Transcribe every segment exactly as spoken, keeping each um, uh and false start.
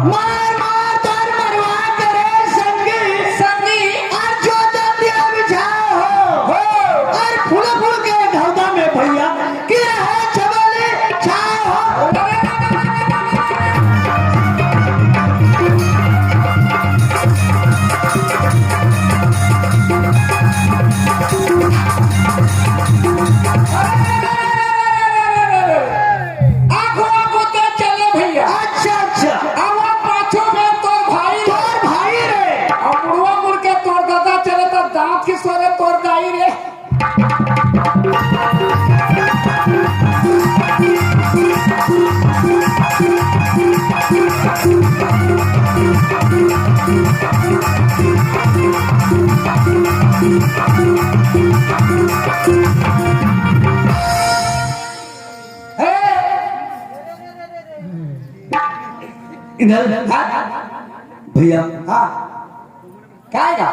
मार, मार, तोर मरवा करे संगी। संगी। और जो दतिया बिछा हो। हो। और फूल फूल के घौदा में भैया की रहे चमेली छाव हो। आगू आगू तो चले भैया। अच्छा, अच्छा। अब वो पाछू में तोर भाई। तोर भाई रे। अब मुड़वा मुड़ के तोर दादा चले तो दांत की सोरे तोर दाई रे। इधर। हाँ। भैया। हाँ। क्या आएगा?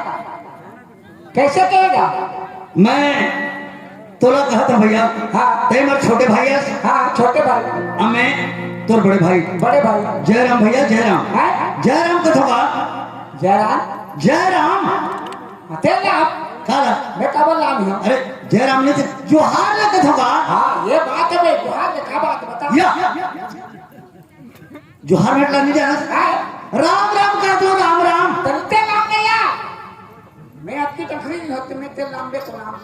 कैसे कहेगा? मैं तोला कहा था भैया। हाँ। ते मोर छोटे भाई हस। हाँ, छोटे भाई। अब मैं तोर बड़े भाई। बड़े भाई। जयराम भैया, जयराम। हैं? जयराम कथों का। जयराम। जयराम। हाँ, तेल लाम। का ला? मैं काबर लाम हूँ? अरे, जयराम नहीं थे, जोहार ला कथों का। हाँ, ये बात है भाई, जोहार ले का बात बता। या। जोहार भेंट ला नहीं जाना। हाँ। राम राम कह दो, राम राम। तब ते लाम नहीं यार। मैं आपकी तकलीफ नहीं होती, मैं तेल लाम बे तो नाम।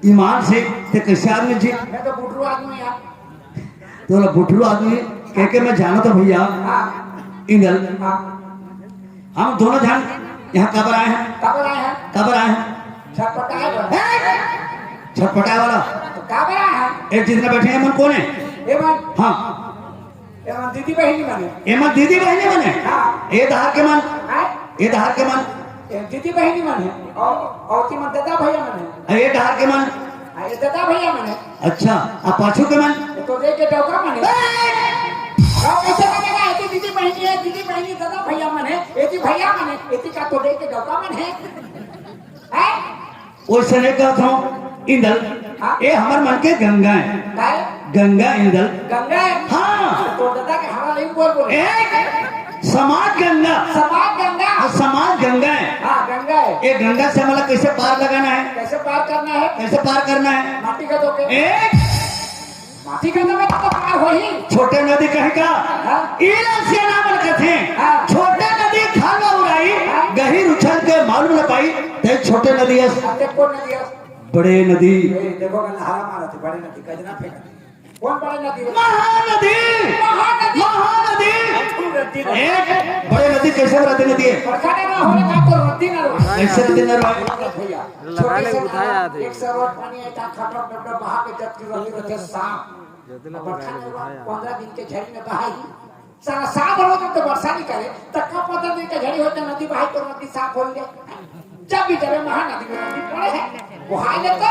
ईमान से, ते कैसे आदमी जी? मैं तो बुटरू आदमी यार। तोला बुटरू आदमी कह के मैं जाना था भैया। हाँ। इंदल। हाँ। हम दोनों जन यहाँ काबर आए हैं? काबर आए हैं? काबर आए हैं? छटपटाए बर। हैं? छटपटाए वाला। तो काबर आए हैं? एक जितना बैठे हैं, मन कौन है? ये मन। हाँ। ये मन दीदी बहिनी मन है। ये मन दीदी बहिनी मन है? हाँ। ये धार के मन। हाँ? ये धार के मन। ये दीदी बहिनी मन है। और, और की मन दादा भैया मन है। ये धार के मन। हाँ, ये दादा भैया मन है। अच्छा, आ पाछू के मन? ये तो देख के डौका मन है। ए! और कैसे बनेगा? ये तो दीदी बहिनी है, दीदी बहिनी दादा भैया मन है, ये जी भैया मन है, ये जी का तो देख के डौका मन है। हैं? ओइसने कहत हूँ, इंदल, हाँ? ये हमर मन के गंगा है। का है? गंगा इंदल। गंगा है? हाँ। तो दादा के हमारा नहीं बोल बोल। एक समाज गंगा। समाज गंगा। हाँ, समाज गंगा है। हाँ, गंगा है। ये गंगा से हमला कैसे पार लगाना है? कैसे पार करना है? कैसे पार करना है? माटी का तो के। एक माटी का तो मैं तो पार हो ही। छोटे नदी कहीं का? हाँ। इला से नाम कथे। हाँ। छोटे नदी खाल उड़ाई, हाँ। गहिर उछल के मालूम न पाई, ते छोटे नदी अस। हाँ, ते कौन नदी अस? बड़े नदी। ए, देखो, मैं लहरा मारा थे, बड़े नदी, गजना फेंका थे। कौन बड़े नदी रे? महानदी। महानदी। महानदी। तू रद्दी ना। एक बड़े नदी कैसे रद्दी नदी है? बड़का ना होने का तो रद्दी ना रो। कैसे रद्दी ना रो? भैया, लगा छोटे ले से उठाया नाला, थे। एक सौ रोड पानी है, जहाँ खटक डबडब बहा के जब की रद्दी रहते सांप। जल्दी ना और बरखा उठाया, में हुआ, उठाया। पंद्रह दिन के झड़ी में बहाई। साला साल भर हो जब तो वर्षा नहीं करे, तो कब पता नहीं कि झड़ी होते नदी बहाई तो नदी साफ हो गई। जब भी जब महानदी में नदी पड़े है, वो हाई ले तो,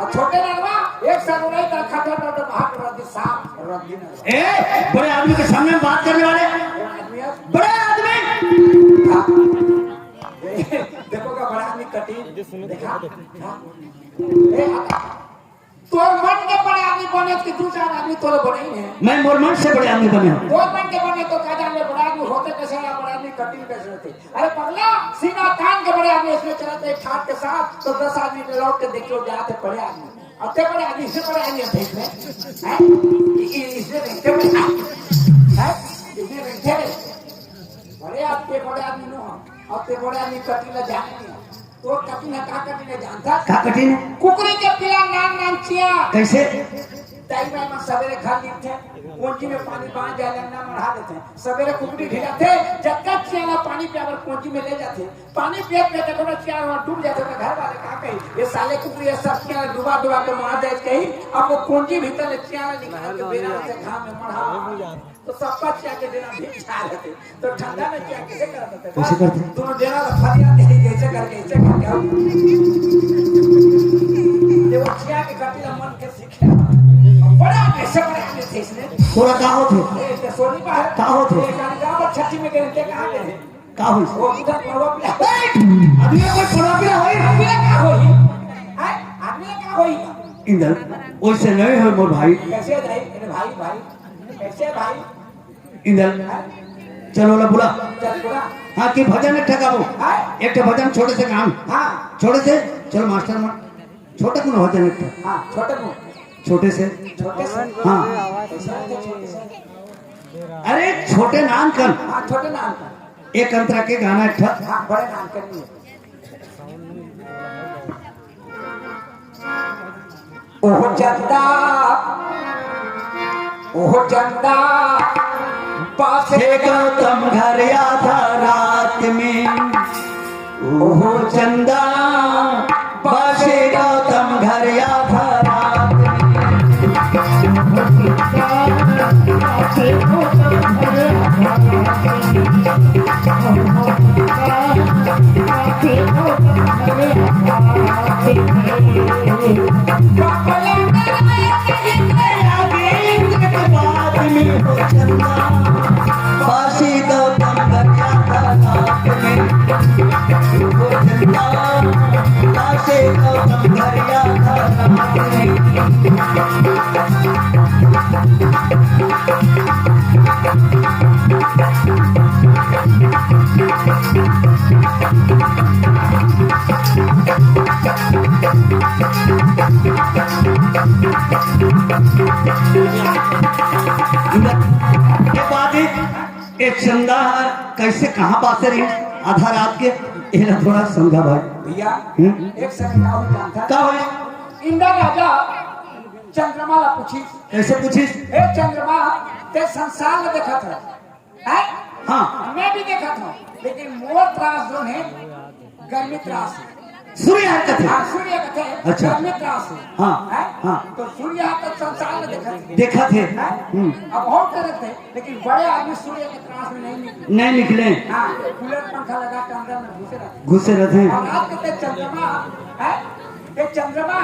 और छोटे नरवा, एक साल उड़ाई तो खतरा तो, तो बहा तो नदी साफ, नदी नरवा। ए, बड़े आदमी के सामने बात करने वाले, बड़ा आदमी है। बड़े आदमी। हाँ। देखो का बड़ा आदमी कटिंग, देखा? हाँ। ए, हाँ। तोर मन के बड़े आदमी बने कि दू चार आदमी तोरे बने ही नहीं। मैं मोर मन से बड़े आदमी बने हूँ। तोर मन के बने तो का जाने बड़े आदमी होते कैसे या बड़े आदमी कटिंग कैसे होते। अरे पगला, सीना तान के बड़े आदमी इसमें चलते एक ठाट के साथ तो दस आदमी के लौट के देखियो जाते बड़े आदमी। अब ते बड़े आदमी से बड़े आदमी हम देख रहे हैं। इ-, इ-, इसमें रहते बड़े आदमी। हैं? इसमें रहते रहे। बड़े आदमी, बड़े आदमी नो हम। अब ते बड़े आदमी कटिंग ला जाने नहीं। तोर कटिंग है, का कटिंग है जानता? का कटिंग है? कुकरी के पिला नान नान चिया। कैसे? दाई माई मन सवेरे घर लिखथे, कोंजी में पानी बांध जाए, लंगना मढ़ा देथे। सवेरे कुकरी ढिलाथे, जतका चिया ला पानी पियाबर कोंजी में ले जाथे। पानी पियत पियत कोनो चिया वहाँ डूब जाथे, तो घर वाले का कही, "ये साले कुकरी, ये सब चिया ला डुबा डुबा के मार दे," कही। अब वो कोंजी भीतर ले चिया ला निकाल के बेरा से घाम में मढ़ा। तो सबका चिया के डेरा भीग जा रहे थे। तो ठंडा में चिया कैसे करते थे? कैसे करते? दोनों डेरा ला फरिया दे, ऐसे करके, ऐसे करके आओ। तोरा का होथे? ए, ते सोनी का है? का होथे? ए, गाड़ी का पर छठी में गए, ते कहाँ गए? का होइस? वो उधर पड़वा पिला। ए! आदमी कोई पड़वा पिला होई? पड़वा पिला का होई? हैं? आदमी का होई? इंदर, ओइसे नहीं होई मोर भाई। कैसे जाई? अरे भाई, भाई, कैसे भाई? इंदर, चल ओला बुला। चल बुला। हाँ, कि भजन एक ठा गाबो। हाँ? एक ठा भजन छोटे से गान। हाँ। छोटे से, चल मास्टर मन। छोटे कुन भजन एक ठा। हाँ, छोटे कुन। छोटे से। छोटे से। हाँ। कैसे आते छोटे से? अरे छोटे नान कन। हाँ, छोटे नान कन। एक अंतरा के गाना एक ठा। हाँ, बड़े नान कन नहीं है। ओह चंदा, ओह चंदा, पासे हे गौतम घर आधा रात में। ओह चंदा, पासे गौतम घर आधा रात में। ये बात है, ये चंदा ह कैसे कहाँ पासे रहिस आधा रात के, एला थोड़ा समझा भाई। भैया, हम्म? एक सेकंड का हो जानता। का होइस? इंदर राजा चंद्रमा ला पूछिस। कैसे पूछिस? "हे चंद्रमा, ते संसार ला देखत है, हैं? हाँ। मैं भी देखत हूँ, लेकिन मोर त्रास जो है, गर्मी त्रास है।" सूर्य हर कथे। हाँ, सूर्य कथे, अच्छा। गर्मी त्रास है। हाँ, हैं? हाँ। तो सूर्य हर तो संसार ला देखत है। देखत है। हैं? हम्म। अब और करत है, लेकिन बड़े आदमी सूर्य के त्रास में नहीं निकले। नहीं निकले। हाँ, कूलर पंखा लगा के अंदर में घुसे रहते। घुसे रहते हैं। और रात के ते चंद्रमा, हैं? ये चंद्रमा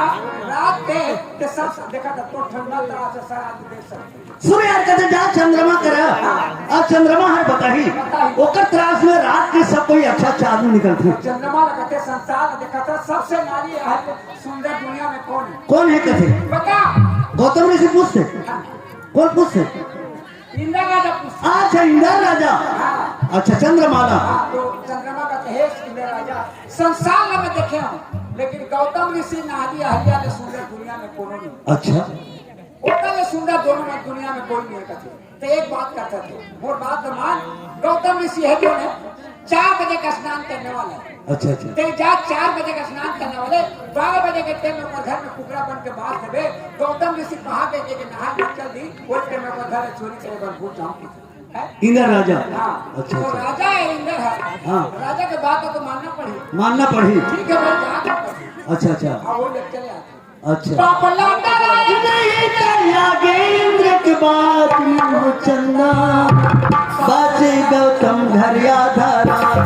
रात के, ते सब देखा था, तो ठंडा त्रास है, सारा आदमी देख सकते हैं। सूर्य हर कथे जा चंद्रमा करा, अउ चंद्रमा हर बताही, ओकर त्रास में रात के सब कोई अच्छा अच्छा आदमी निकलथे। चंद्रमा ला कथे संसार देखा था, सबसे नारी है सुंदर दुनिया में कौन है? कौन है कथे? बता। गौतम ऋषि पूछथे। हाँ। कौन पूछथे? इंदर राजा पूछथे। अच्छा, इंदर राजा। हाँ। अच्छा, चंद्रमा ला। हाँ, तो चंद्रमा ला कथे, "हे इंदर राजा, संसार में मैं देखे हूँ, लेकिन गौतम ऋषि नारी अहिल्या ले सुंदर दुनिया में कोनो नहीं।" अच्छा। ओकर ले सुंदर दोनों में दुनिया में कोई नहीं है कथे। तो एक बात करता थे, मोर बात तो मान, गौतम ऋषि है जो है, चार बजे का स्नान करने वाला है। अच्छा, अच्छा। ते जा चार बजे का स्नान करने वाले, बारह बजे के टाइम में ओकर घर में कुकरा बन के बांध देबे। गौतम ऋषि कहा गए कि नहा के चल दी, वो टाइम में ओकर घर में चोरी करे बर घुस जाऊं। हैं? इंदर राजा। हाँ। अच्छा, तो अच्छा। राजा है, इंदर है। हाँ। राजा के बात को तो मानना पड़ी। मानना पड़ी। ठीक है भाई, जहाँ तक पड़ी। अच्छा, अच्छा। हाँ, वो लेके चले आते। अच्छा। पाप लांडा राज नहीं करिया गे इंद्र के बात में हो चंदा, बाजे गौतम धरिया धरा।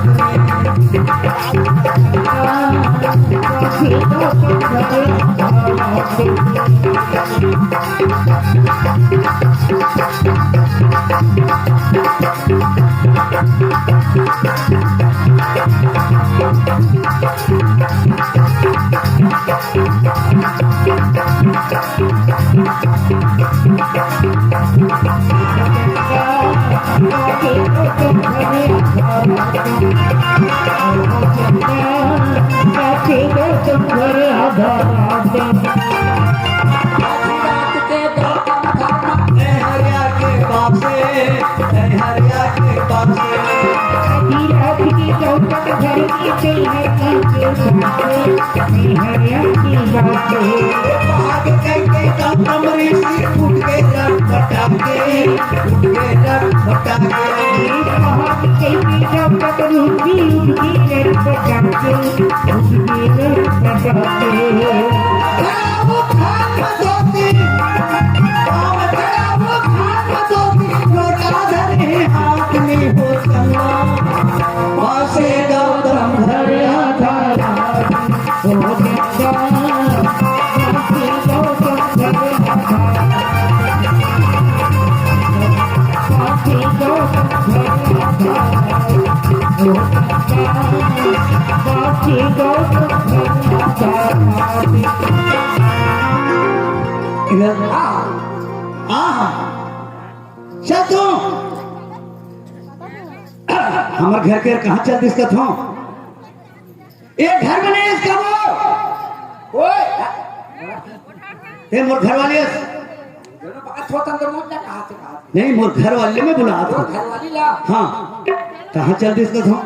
हरिया के पासे, हरिया के पासे। भाग करके गौतम ऋषि उठ के रथ पटाके, उठ के रथ पटाके। भाग करके गौतम ऋषि उठ के रथ पटाके। इधर आ, आ, चल तू। हमर घर के कहाँ चल दिस कथों? ए घर में नहीं इसका वो। ओए, ते मोर घर वाली अस। दोनों बात होता तो मोर ना कहा से कहा। नहीं, मोर घर वाली में बुला मोर था। घर वाली ला। हाँ, कहाँ चल दिस कथों?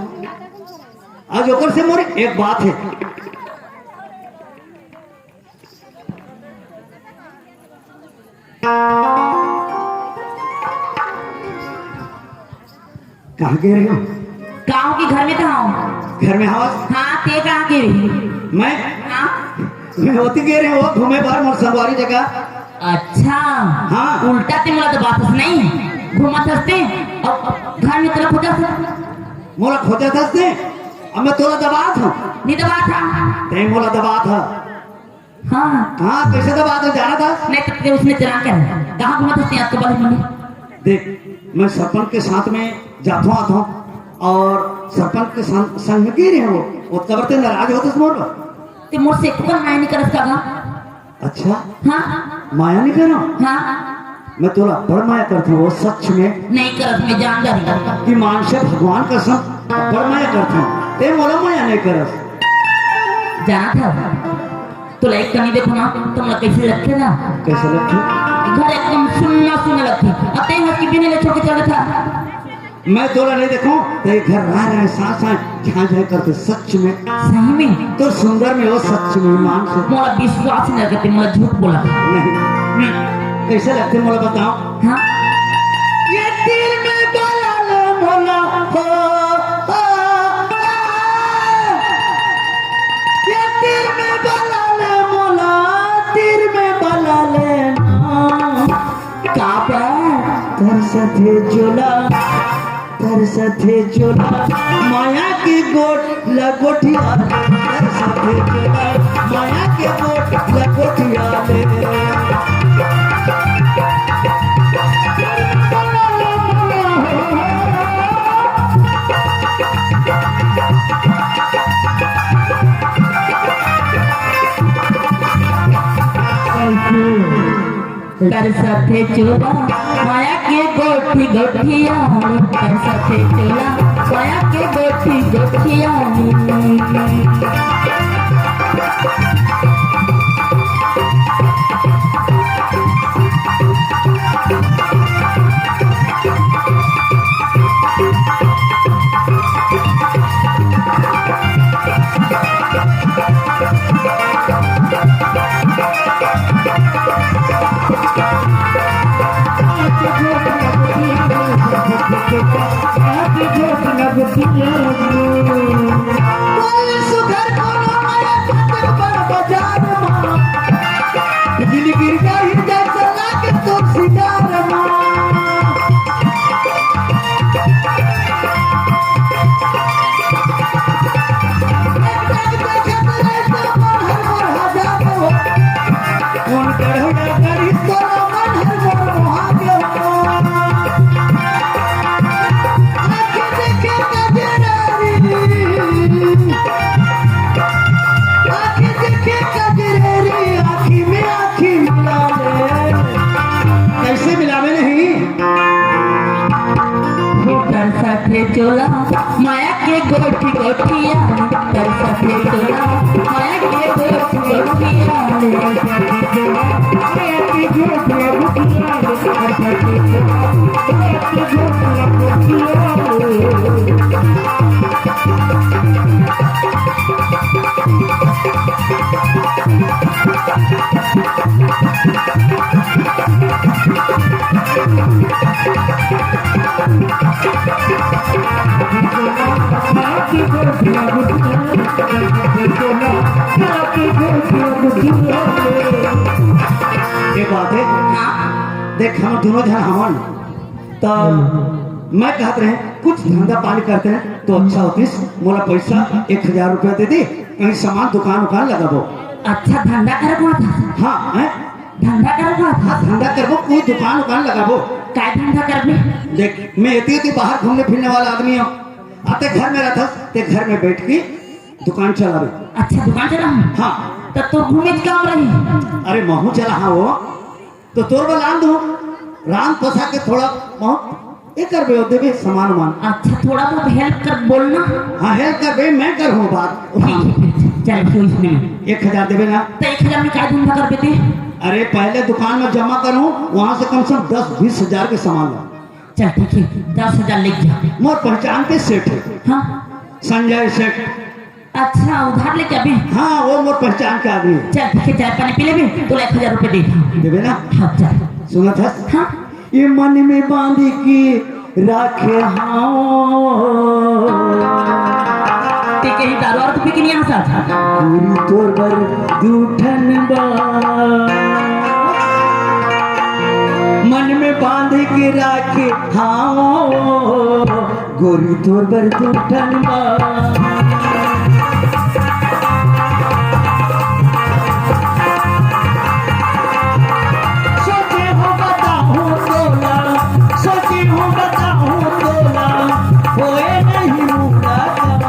आज ओकर से मोर एक बात है। कहाँ गे रहे हो? गाँव के घर में तो हूँ। घर में हवस? हाँ, ते कहाँ गे रहे? मैं? हाँ। मैं होती गे रहे हो घूमे बार मोर संगवारी जगह। अच्छा। हाँ। उल्टा ते मोला दबात हस नहीं, घूमत हस ते, अब घर में तोला खोजत हस। मोला खोजत हस ते, अब मैं तोला दबात हूँ। नहीं दबात था। ते मोला दबात है। हाँ। हाँ, कैसे दबात है, जानत हस? नहीं तो फिर उसने चला कर कहाँ घूमत हस ते आज के बाद मने? देख, मैं सरपंच के साथ में जाथों आथों और सरपंच के संग, संग में गे रहे हो, वो तब ते नाराज होते मोर पर। ते मोर से एको कन मया नहीं करस का गा? अच्छा? हाँ। मया नहीं करो? हाँ। मैं तोला बड़ मया करता हूँ, वो सच में। नहीं करस, मैं जान डारी। कि मान से भगवान कसम, बड़ मया करता हूँ, ते मोला मया नहीं करस। जाना था। तोला एक कनी देखो ना, तो मोला कैसे लगथे ना? कैसे लगथे? घर एकदम सुन्ना सुन्ना लगथे। अब ते हस कि बिना ले छोड़ के चल था। मैं तोला नहीं देखो, तो ये घर रह रहे साथ साथ झां झां करते सच में। सही में? तो सुंदर में हो सच में, मान से। मोला विश्वास नहीं करते, मोला झूठ बोला। नहीं। हम्म। कैसे लगथे मोला बताओ? हाँ। ये तीर में बाला ले मोला, हो, हो, हो। ये तीर में बाला ले मोला, तीर में बाला ले ना। काबर तरसथे चोला, तरसथे चोला, माया के गोठ ल गोठिया ले। तरसथे चोला, माया के गोठ ल गोठिया ले। तरसथे चोला, माया के गोठी गोठिया। तरसथे चोला, माया के गोठी गोठिया। कैसे मिलावे नहीं? तरसथे चोला, माया के गोठी गोठिया। तरसथे चोला, माया के गोठी गोठिया। ये बात है। हाँ। देख, हम दोनों झन हवन, त मैं कहत रहे, कुछ धंधा पानी करते हैं तो अच्छा होतिस। मोला पैसा एक हजार रुपया दे दे, कहीं सामान दुकान उकान लगाबो। अच्छा धंधा करे को था? हाँ, हैं? धंधा करे को था? हाँ, धंधा करबो, कोई दुकान उकान लगाबो। काय धंधा करबे? देख, मैं एती ओती बाहर घूमने फिरने वाला आदमी हूँ। अब ते घर में रहथस, ते घर में बैठ के दुकान चलावे। अच्छा, दुकान चलाहूँ? हाँ। त तोर घूमे के काम रही। अरे, महूँ चलाहूँ वो। तो तोर बर लान दूँ, रांध पसा के थोड़ा बहुत ये करबे, वो देबे सामान वामान। अच्छा, थोड़ा बहुत help कर बोलना। हाँ, help करबे, मैं करहूँ बात। ठीक है, फिर चल, कोई नहीं। एक हजार देबे ना? तो एक हजार में काय दिन भर करबे ते? अरे, पहले दुकान में जमा करहूँ, वहाँ से कम से कम दस बीस हजार के सामान ला। चल, ठीक है, दस हजार ले जा। मोर पहचान के सेठ है। हाँ। संजय सेठ। अच्छा, उधार लेके अभी? हाँ, वो मोर पहचान के आदमी है। चल, ठीक है, चाय पानी पी लेबे, तोला एक हजार रुपये दे देबे ना? हाँ, चल। सुनत हस? हाँ। ये मन में बांध के राखे हाओ। ते कहीं दारू वारू तो पी के नहीं आ सकता? पूरी तोर बर दू ठन बा। मन में बांध के राखे हाओ। गोरी तोर बर दू ठन बा। सोचे हो बताहूँ तोला, सोचे हो बताहूँ तोला, होए नहीं मुलाकात।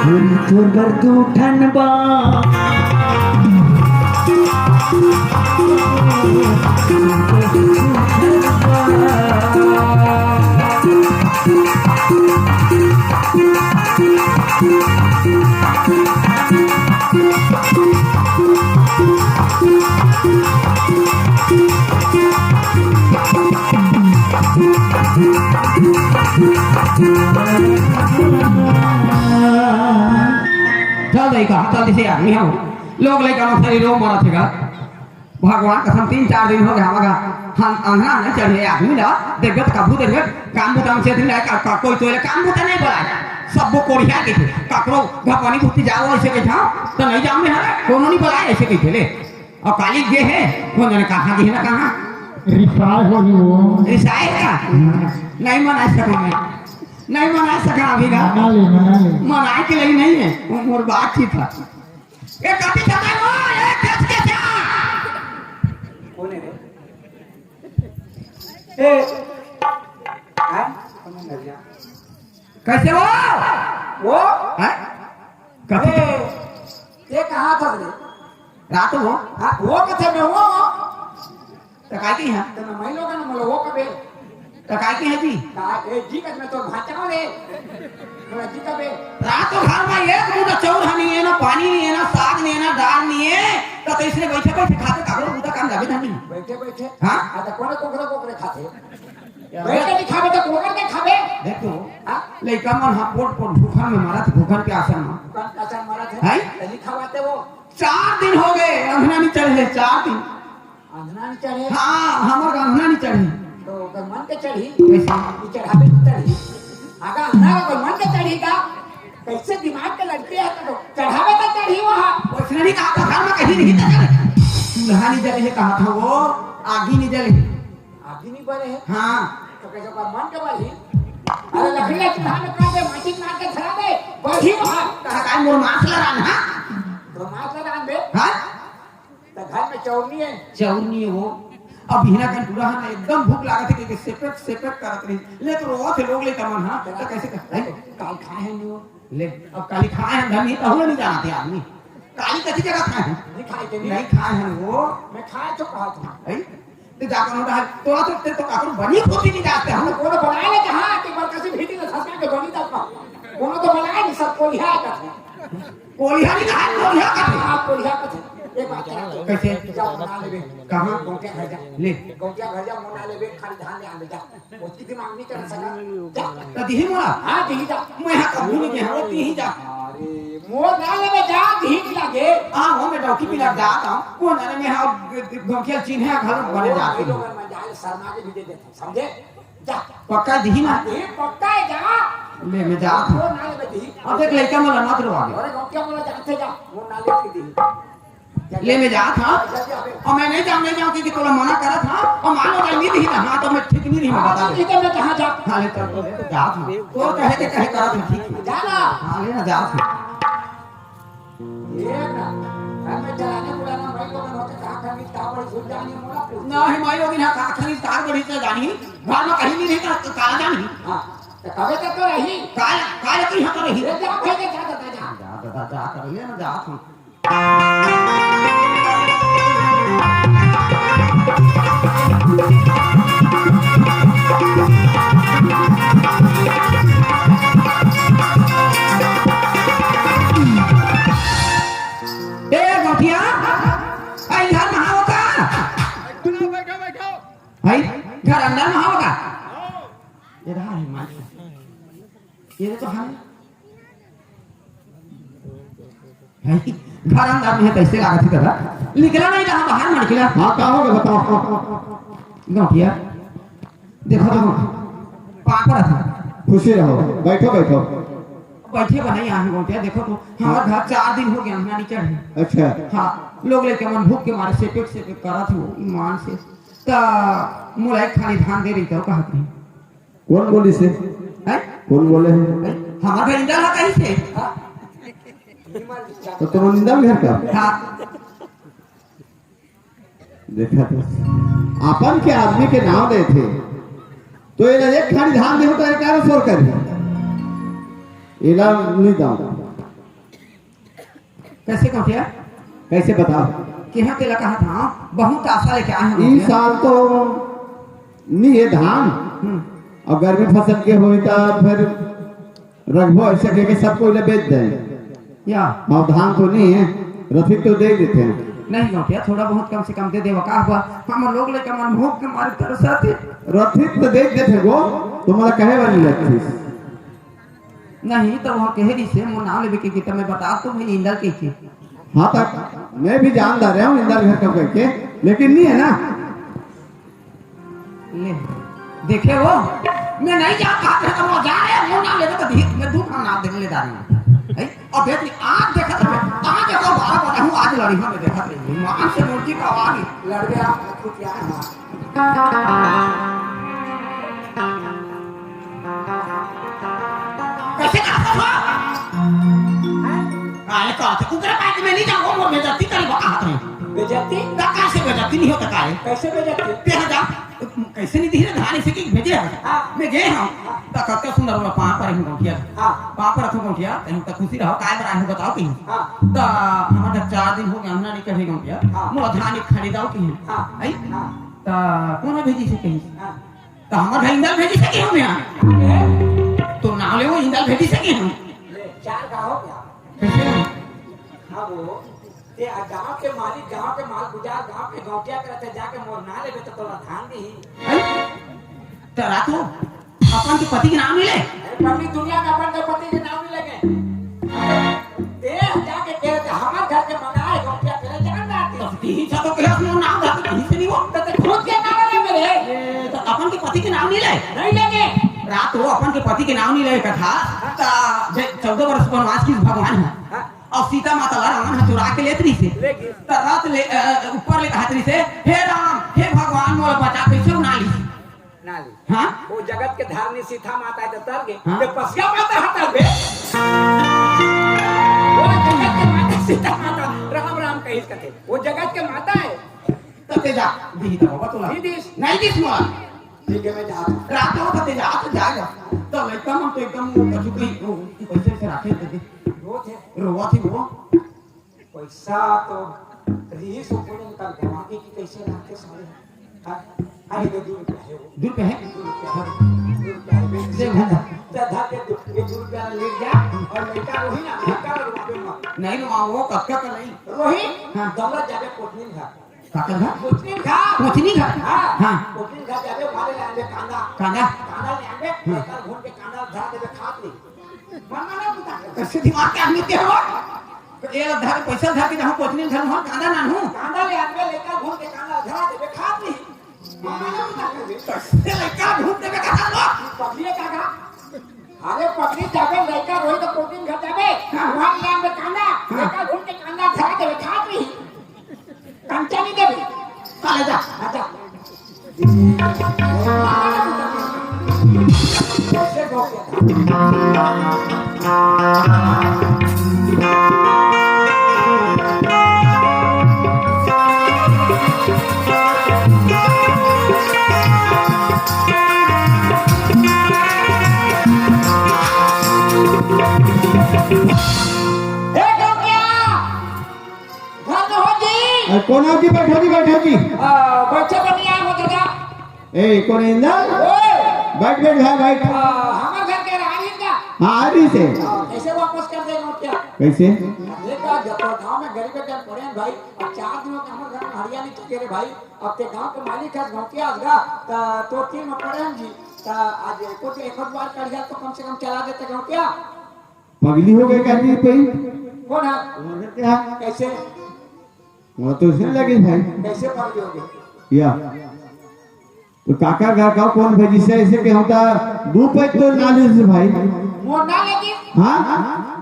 गोरी तोर बर दू ठन बा। चल दे का, चल दे से आदमी हो। लोग लइका मन शरीर वो मरत हे गा। भगवान कसम, तीन चार दिन हो गया हमारा। हम अंगना नहीं चढ़े आदमी ला, देखबे तो कभू देखबे, काम बुता में से दिन आए, का, का, कोई तो काम बुता नहीं बोला। सब वो कोढ़िया के थे, काकरो घर पानी बुती जाओ ऐसे के था, तो नहीं जाओ में हमारा, कोनो नहीं बोला ऐसे के थे ले। और काली गे हे, कौन जाने कहाँ गे हे ना कहाँ। रिसाए होही वो। रिसाए का? नहीं मना सका मैं। नहीं मना सका अभी का। मना ले, मना ले। मनाए के लिए नहीं है। वो मोर बात ही था। ए, कति छका वो? ए, कच के छा? कौन है रे? ए, हाँ? कौन है रे? कैसे वो? वो? हैं? कथी? ए, ये कहाँ था रे? रात हो? हाँ, वो कथे में वो? तो काय की है? तो न मैं लोग न, मतलब, वो कबे? तो काय की है जी? का, ए, जी कच में तो भाचा रे। थोड़ा जी कबे? रात हो घर में एक मुठा चाउर हा नहीं है, ना पानी नहीं है, ना साग नहीं है, ना दाल नहीं है। तो, तो इसने बैठे बैठे खाते, काकरो बुता काम जाबे नहीं। बैठे बैठे? हाँ? हाँ, तो कोने कोकरे कोकरे खाते? बैठ के नहीं खाबे तो कोकर के खाबे। देखो, हाँ? लइका मन हा पोट पोट भूखन में मरत, भूखन प्यासन में। भूखन प्यासन मरत है। हैं? तो नहीं खवाते वो। चार दिन हो गए, अंधना नहीं चढ़े, चार दिन। अंधना नहीं चढ़े? हाँ, हमर अंधना नहीं चढ़े। तो ओकर मन के चढ़ी? कैसे? ये चढ़ावे तो चढ़ी। अगर अंधना ओकर मन के चढ़ी का? कैसे दिमाग के लड़के है तो चढ़ावे तो चढ़ी वहाँ। वैसे नहीं कहा, पथर में कहीं नहीं तो चढ़े। चूल्हा नहीं जले है, कहा था वो, आगी नहीं जले है। आगी नहीं बरे है? हाँ। तो कैसे ओकर मन के बढ़ी? अरे लकड़ी ला चूल्हा में काट दे, माचिस मार के धरा दे, बढ़ी वहाँ। कहा काय मोर मांस ला रान, हाँ? तो मांस ला रान दे। हाँ? तो घर में चौरनी है। चौरनी है वो। अब हिना कन टूरा है ना, एकदम भूख लागत है, कि सेपेट सेपेट करत रही। ले तो रोवत है लोग लइका मन, हाँ? तो कैसे कर, हैं? काल खाए हैं नहीं वो। ले, अब काली खाए हैं, धनी तो हुआ नहीं जाना थे आदमी। काली कथी जगह खाए हैं? नहीं खाए थे, नहीं। नहीं खाए हैं वो। मैं खाए तो कहा था। हैं? ते जाकर होता है, तोरा तो, ते तो काकरो बनी खोती नहीं जाते हम। कोनो बनाए ले कहाँ, कि बरकसी भीटी में फंसा के बनी तक का। कोनो तो बनाए नहीं, सब कोलिहा का था। कोलिहा नहीं कहा, कोलिहा का था। हाँ, कोलिहा का था। ये बात है। कैसे? जा बना लेबे। कहाँ? गौटिया घर जा। ले। गौटिया घर जा, बना लेबे, खाली धान ले आने जा। उसकी दिमाग नहीं चला सका। जा। तो दिही मोला? हाँ, दिही जा। मैं हाँ कबू नहीं गया, वो दिही जा। अरे, मोर ना लेबे जा, दिही खिला दे। हाँ, वो मैं डौकी पिला जा, आता हूँ। कौन जाने मैं हाँ, गौटिया चीन है, घर बने अरे, जाते भाई हैं। लोग, मैं जाए, शर्मा के भी दे देता हूँ, समझे? जा। पक्का दिही ना? दिही, पक्का है, जा। ले, मैं जात हूँ। मोर ना लेबे दिही। अब देख, लइका मोला मत रोवा दे। अरे, गौटिया मोला जाते जा, मोर ना लेबे दिही। ले मैं जात हंव। अउ मैं नइ जांव, नइ जांव कहिके तोला मना करत हंव। अउ मान लो, नहीं दिही ना, हाँ, तो मैं ठीक नहीं रही, मैं बता दे। ठीक है, मैं कहाँ जात? हाँ, ले चल, तो जात हंव। तोर कहे के कहे करत हंव, ठीक है। जा ना। हाँ, ले ना, जात हंव। ये ना, घर में चलाने बुलाना, भाई लोगन होते, कहाँ खरीद, कहाँ बड़ी सुन जानी, मोला पूछ। नहीं, भाई लोगन, हाँ, कहाँ खरीद, कहाँ बड़ी से जानी, घर में कहीं नहीं रहता, तो कहाँ जानी? हाँ। अबे तो, तो रही। काल, काल की यहाँ तो रही। ए, जा, भाई, जा, जा, जा, जा। जा, जा, जा, जा, कर ले ना, जा तू। ए, गोठिया, ए, इधर नहाओ का? बैठो, बैठो, बैठो। भाई, घर अंदर नहाओ का? ये रहा है मालिक। ये तो हम भाई, घर अंदर में है, कैसे लागत है दादा? निकला नहीं रहा बाहर, मत निकला। हाँ, का होगा बताओ। गौटिया, देखो तो, पापड़ था। खुशी रहो, बैठो, बैठो। बैठे बनाई यहाँ गौटिया, देखो तो, हमारा घर चार दिन हो गया, यहाँ नहीं चढ़े। अच्छा। हाँ, लोग लेके मन भूख के मारे सेपेक सेपेक करत हो ईमान से। त मोला एक थाली धान दे रही तो कहत नहीं। कौन बोलिस हे? हैं? कौन बोले हे? हैं? हमार घर इंदर हा कहीं से? हाँ। तो तुम इंदर घर का? हाँ। देखा तो, अपन के आदमी के नाम लेथे, तो एला एक खानी धान देहूं तो एला काबर शोर करही? एला नहीं दाऊं। कैसे गौटिया? कैसे बताओ? कि हाँ, तेला कहा था, बहुत आशा लेके आए हैं ई गौटिया। साल तो नहीं है धान, हम्म। अब गर्मी फसल के होई त फिर रखबो ऐसे कह के सब कोई ले बेच दे। या। अब धान तो नहीं है, रसीद तो दे देते हैं। नहीं गौटिया, थोड़ा बहुत कम से कम दे देवा का हुआ, हम लोग लेके मन भूख के मारे तरसत है। रसीद तो दे देते गो, तुम्हारा कहे वाली लगती। नहीं, तो वह कह रही से, मोर नाम लेवे के, कि तब मैं बता तो भाई इंदर के, के। हाँ, तक मैं भी जानता रहा हूँ इंदर घर का करके, लेकिन नहीं है ना। ले, देखे वो, मैं नहीं जा पाते तो वो जा रहे, मोर नाम लेवे तो धी-, मैं दू खान नाम देने ले जा रही हूँ। है? अब देख, आज देखा था मैं, आज देखो बारह बजा हूँ, आज लड़ी हूँ मैं देखा था, ईमान से मुर्गी का आवाज ही। लड़ गया, कुछ यार। कैसे कहा था? काहे कहत हे? उकरे बात में नहीं जाओ, मोर बेइज्जती करे बा कहत हे। बेइज्जती? त कैसे बेइज्जती नहीं होता काहे? कैसे बेइज्जती? ते ह जा, कैसे नहीं दिही रे धान इसे कि भेजे हे? हाँ। मैं गए हूँ। हाँ। त कतका सुंदर वाला पाँव पर ही गौटिया। हाँ। पाँव पर रखो गौटिया, तहीं त खुशी रहो, काय बर आए हो बताओ कहीं। हाँ। त हमार चार दिन हो गया, हमना नहीं कहे गौटिया। हाँ। मोला धान एक खरीदाओ कहीं। हाँ। है? हाँ। त कौन भेजी से कहीं? हाँ। त हमर घर इंदल भेजी सके हम यहाँ। ए? तो नाव ले वो इंदल भेजी सके हम। ले, चार गाँव क्या? कैसे हम? हाँ वो, ते आ गाँव के मालिक, गाँव के माल गुजार, गाँव के गौटिया करत हे, जाके मोर ना लेबे तो तोला धान दी। हैं? त रात हो, अपन के पति के नाम नहीं ले। अरे पगली, दुनिया में अपन के पति के नाम नहीं लेंगे। देह जाके कह दे, हमार घर के मनाए, गौटिया तेरे जान जाती। तो तीन छतो के हाथ में नाम जाते, कहीं से नहीं हो। तो ते खुद के नाम ले मेरे। ए, तो अपन के पति के नाम नहीं ले। नहीं लेंगे। रात हो अपन के पति के नाम नहीं ले कथा। हाँ। त जे चौदह वर्ष वनवास की भगवान है। हाँ। और सीता माता ला रावण ह चुरा के लेत रही से। लेकिन त रात ले, अ, ऊपर ले कहत रही से, "हे राम, हे भगवान, मोला बचा, कैसे ना ली?" ना ली। हाँ? वो जगत के धारनी सीता माता हे त तर गे, हाँ? ते पसिया माता ह तर बे। वो जगत के माता सीता माता, राम राम कहिस कथे। वो जगत के माता हे। त ते जा, दिही त बाबा तोला। नहीं दिस। नहीं दिस मोला। ठीक है, मैं जा रहा हूँ। रात हो त ते जा, त जा, जा। त लइका मन तो एकदम वो कछु कहीं, वो, वो पैसे से राखे थे। रोत हे। रोवत हे वो। पैसा तो रही सो कोई नहीं कर देवा कि, कि कैसे रखते सारे। हाँ, अरे तो दू रुपया है वो। दू रुपया है? दू रुपया है। दू रुपया है। दे भैया। जा, जा, दे दू, ये दू रुपया ले जा और लड़का रोही ना, लड़का रोवे मत। नहीं रोवा, वो कतका का नहीं। रोही, हाँ। दौलत जाके कोटनी घर। काकर घर? कोटनी घर। कोटनी घर? हाँ। हाँ। कोटनी घर जाके मारे ले आंदे कांदा। कांदा? कांदा ले आंदे, हाँ। लड़का घूम के कांदा धरा देवे खात नहीं। मन में ना बुता। कैसे दिमाग के आदमी के हो? तो ये धर, पैसा धर के जाऊँ, कोचनी धर, वहाँ कांदा ना हूँ। कांदा ले आके लेकर घूम के कांदा धरा देवे, खा ली। मन में ना बुता। कैसे लेकर घूम देवे, कहाँ लो? पगली का का? अरे पगली जाबे, लेकर रोई तो कोचिंग घर जाबे। हाँ। वहाँ ले आके कांदा, हाँ। लेकर घूम के कांदा धरा देवे, खा ली। कंचा नहीं देवे। चले जा। अच्छा। ए, गौटिया! घर में हो जी? अरे, कोन हो जी? बैठो जी, बैठो जी। आ, बैठे तो नहीं आए हो दादा। ए, कोन इंदर? ओए! बैठ, बैठ, भाई, बैठ। आ, हमर घर के रानी का? हाँ, आ रही से। आ, कैसे वापस कर दे गौटिया? कैसे? अरे का, जब तो गाँव में गरीब के पड़े हैं भाई, अब चार दिनों के हमर घर में हरियाली चले रे भाई। अब ते गाँव के मालिक है, गौटिया आज गा, त तोर तीन में पड़े हैं जी। त आज कुछ एक आध बार कर दिया तो कम से कम चला देते गौटिया। पगली हो गई का जी पई? कोन है? वो घर के है। कैसे? वो तो इसने लगी भाई। कैसे पगली हो गई? या। तो काका घर का कोन भेजी से ऐसे के होता दू पै तो ना ले से भाई। मोर ना लगी? हाँ?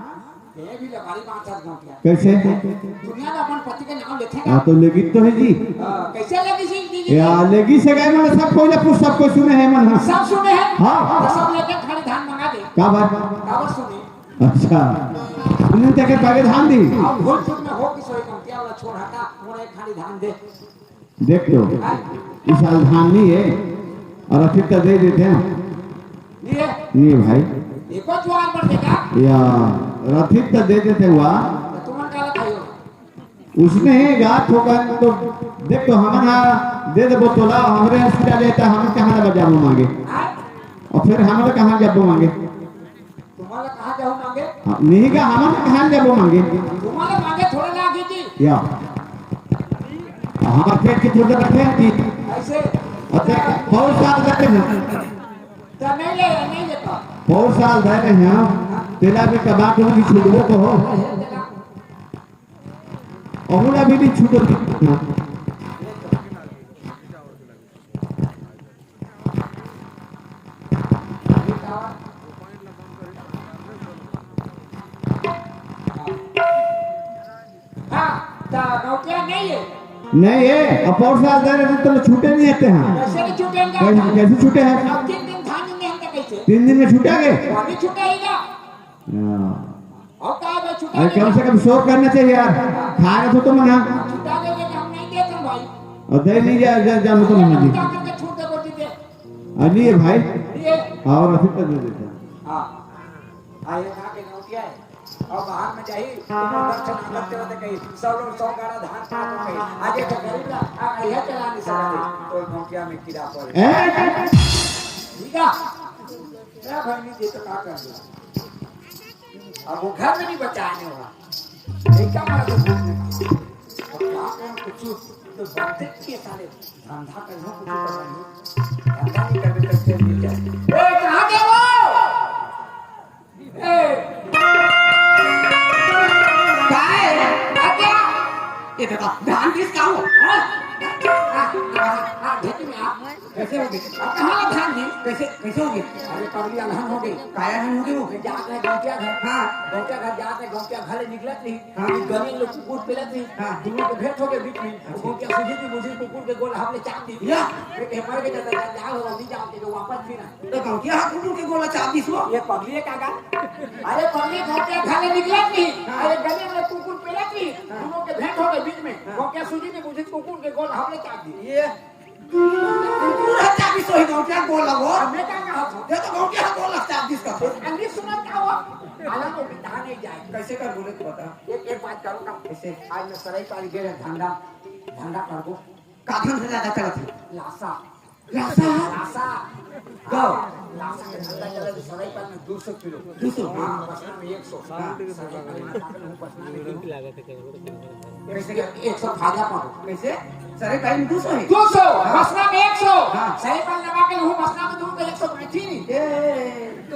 ये भी लबारी बात है गाँव के। कैसे? दुनिया में अपन पति के नाम लेते हैं। हाँ, तो लगी तो है जी। हाँ, कैसे लगी सी दीदी? या, लगी से गए मन सब कोई ना पूछ, सब कोई सुने हैं मन, हाँ। सब सुने हैं? हाँ। तो सब लेके खाली धान मंगा दे। का बात? काबर सुने? अच्छा, सुनील ते के पागे धान दी। अब भूल चूक में हो कि सोई कम क्या वाला छोड़ हटा, मोर एक खाली धान दे। देख तो, हाँ? इस साल धान नहीं है और अभी तो दे देते हैं। नहीं है? नहीं भाई। एक बार जुआर पर देखा? या, रफीक तो दे देते हुआ। तो तुमन काला खाइयो? उसने ही गा ठोकन तो देख तो हमन हा दे देबो तोला, हमरे हॉस्पिटल लेता, हमन कहाँ ले जाबो मांगे? हाँ? और फिर हमन कहाँ जाबो मांगे? तुम्हारा कहाँ जाओ मांगे? हाँ, नहीं का, हमन कहाँ जाबो मांगे? तुम्हारा मांगे थोड़ा ना आगे जी। या। हमारे पेट की पूजा रखे हैं जी। ऐसे। अच्छा, बहुत साल दे रहे हैं। तो नहीं ले, नहीं लेता। बहुत साल दे रहे हैं। तेला भी कबा को भी छुड़बो को हो। और अभी भी छुड़ो। हाँ, तो नौकरियां नहीं है। नहीं है, अब और साल दे रहे तो छूटे नहीं आते हैं। कैसे नहीं छूटेंगे? कैसे, कैसे छूटे हैं? अब तीन दिन धान नहीं है तो कैसे? तीन दिन में छूटेंगे? अभी छूटेगा। हाँ। और कहा बे, छुटा अरे, कम से कम शोर करना चाहिए यार। खा रहे तो तुम ना। छुटा दे, ये हम नहीं देते भाई। और दे नहीं जा, जा, जा, मतलब ये नहीं। उठा करके छूट दे, बोल दीजिए। अली है भाई। ये। और अभी तक नहीं देता। हाँ। हाँ, ये कहा के नौटिया है। और बाहर में जाही, तुम घर से नागत चलते कहीं, सौ लोग सौ गाड़ा धान पात हो गई। आज ये तो गरीब ला, आ, यह चला नहीं सकते। तो नौटिया में कीड़ा पड़े। ए? ठीक है। ए भाई, नहीं दे तो का कर दो? अब वो घर में नहीं बचाने वाला। ये क्या मार दो? अब क्या करूं, कुछ तो बनते नहीं है साले। धंधा करना, कुछ करना नहीं। धंधा नहीं करने का, क्या नहीं क्या? ए, कहाँ गया वो? ए। काय? आ क्या? ये देखो, धान किसका हो? हाँ? आ, आ, आ, आ, खेती में आ। कैसे हो गए? अब कहाँ धान जी? कैसे, कैसे हो गए? अरे, पगली अलहन हो गई। काय अलहन हो गई वो? मैं जात रहे गौटिया घर। हाँ। गौटिया घर जात रहे, गौटिया घर ले निकलत नहीं। हाँ। ये गली में कुकुर पेलत नहीं। हाँ। दोनों के भेंट हो गए बीच में। अच्छा। गौटिया सूझी थी, मुझे कुकुर के गोल हमने चाप दी। या। मैं कहे, "मर के जाता, जा, जा, हो, अभी जाओ, के जो वापस भी ना।" तो गौटिया हाँ कुकुर के गोल चाप दी सो? ये पगली है काका। अरे, पगली गौटिया घर ले निकलत नहीं। हाँ। अरे, गली में कुकुर पेलत नहीं। हाँ। दोनों के भेंट हो गए बीच में। हाँ। गौटिया सूझी थी, मुझे कुकुर के गोल हमने चाप दी। ये कुकुर ह चाबिस होही गौटिया गोल लगो। अब मैं का कहत हूँ? ये तो गौटिया ह गोल लग चाबिस का। अंग्रेज सुनत का हो? आला तो बिता नहीं जाए। कैसे कर बोले तो बता। एक, एक बात करो ना। कैसे? आज मैं सरई पाली गे रहे धंधा, धंधा करबो। का धंधा ज्यादा चलत है? लासा। लासा? लासा। गौ। लासा के धंधा चलत है सरई पाली में दो सौ किलो। दो सौ? हाँ, बसना में एक सौ। हाँ। सरई पाली में बसना में एक सौ। कैसे? एक सौ फायदा पाओ। कैसे? सरई पाली में दो सौ है? दो सौ, हाँ। बसना में एक सौ। हाँ। सरई पाली लगा के लहू बसना में दूँ तो एक सौ बैठी नहीं। ए,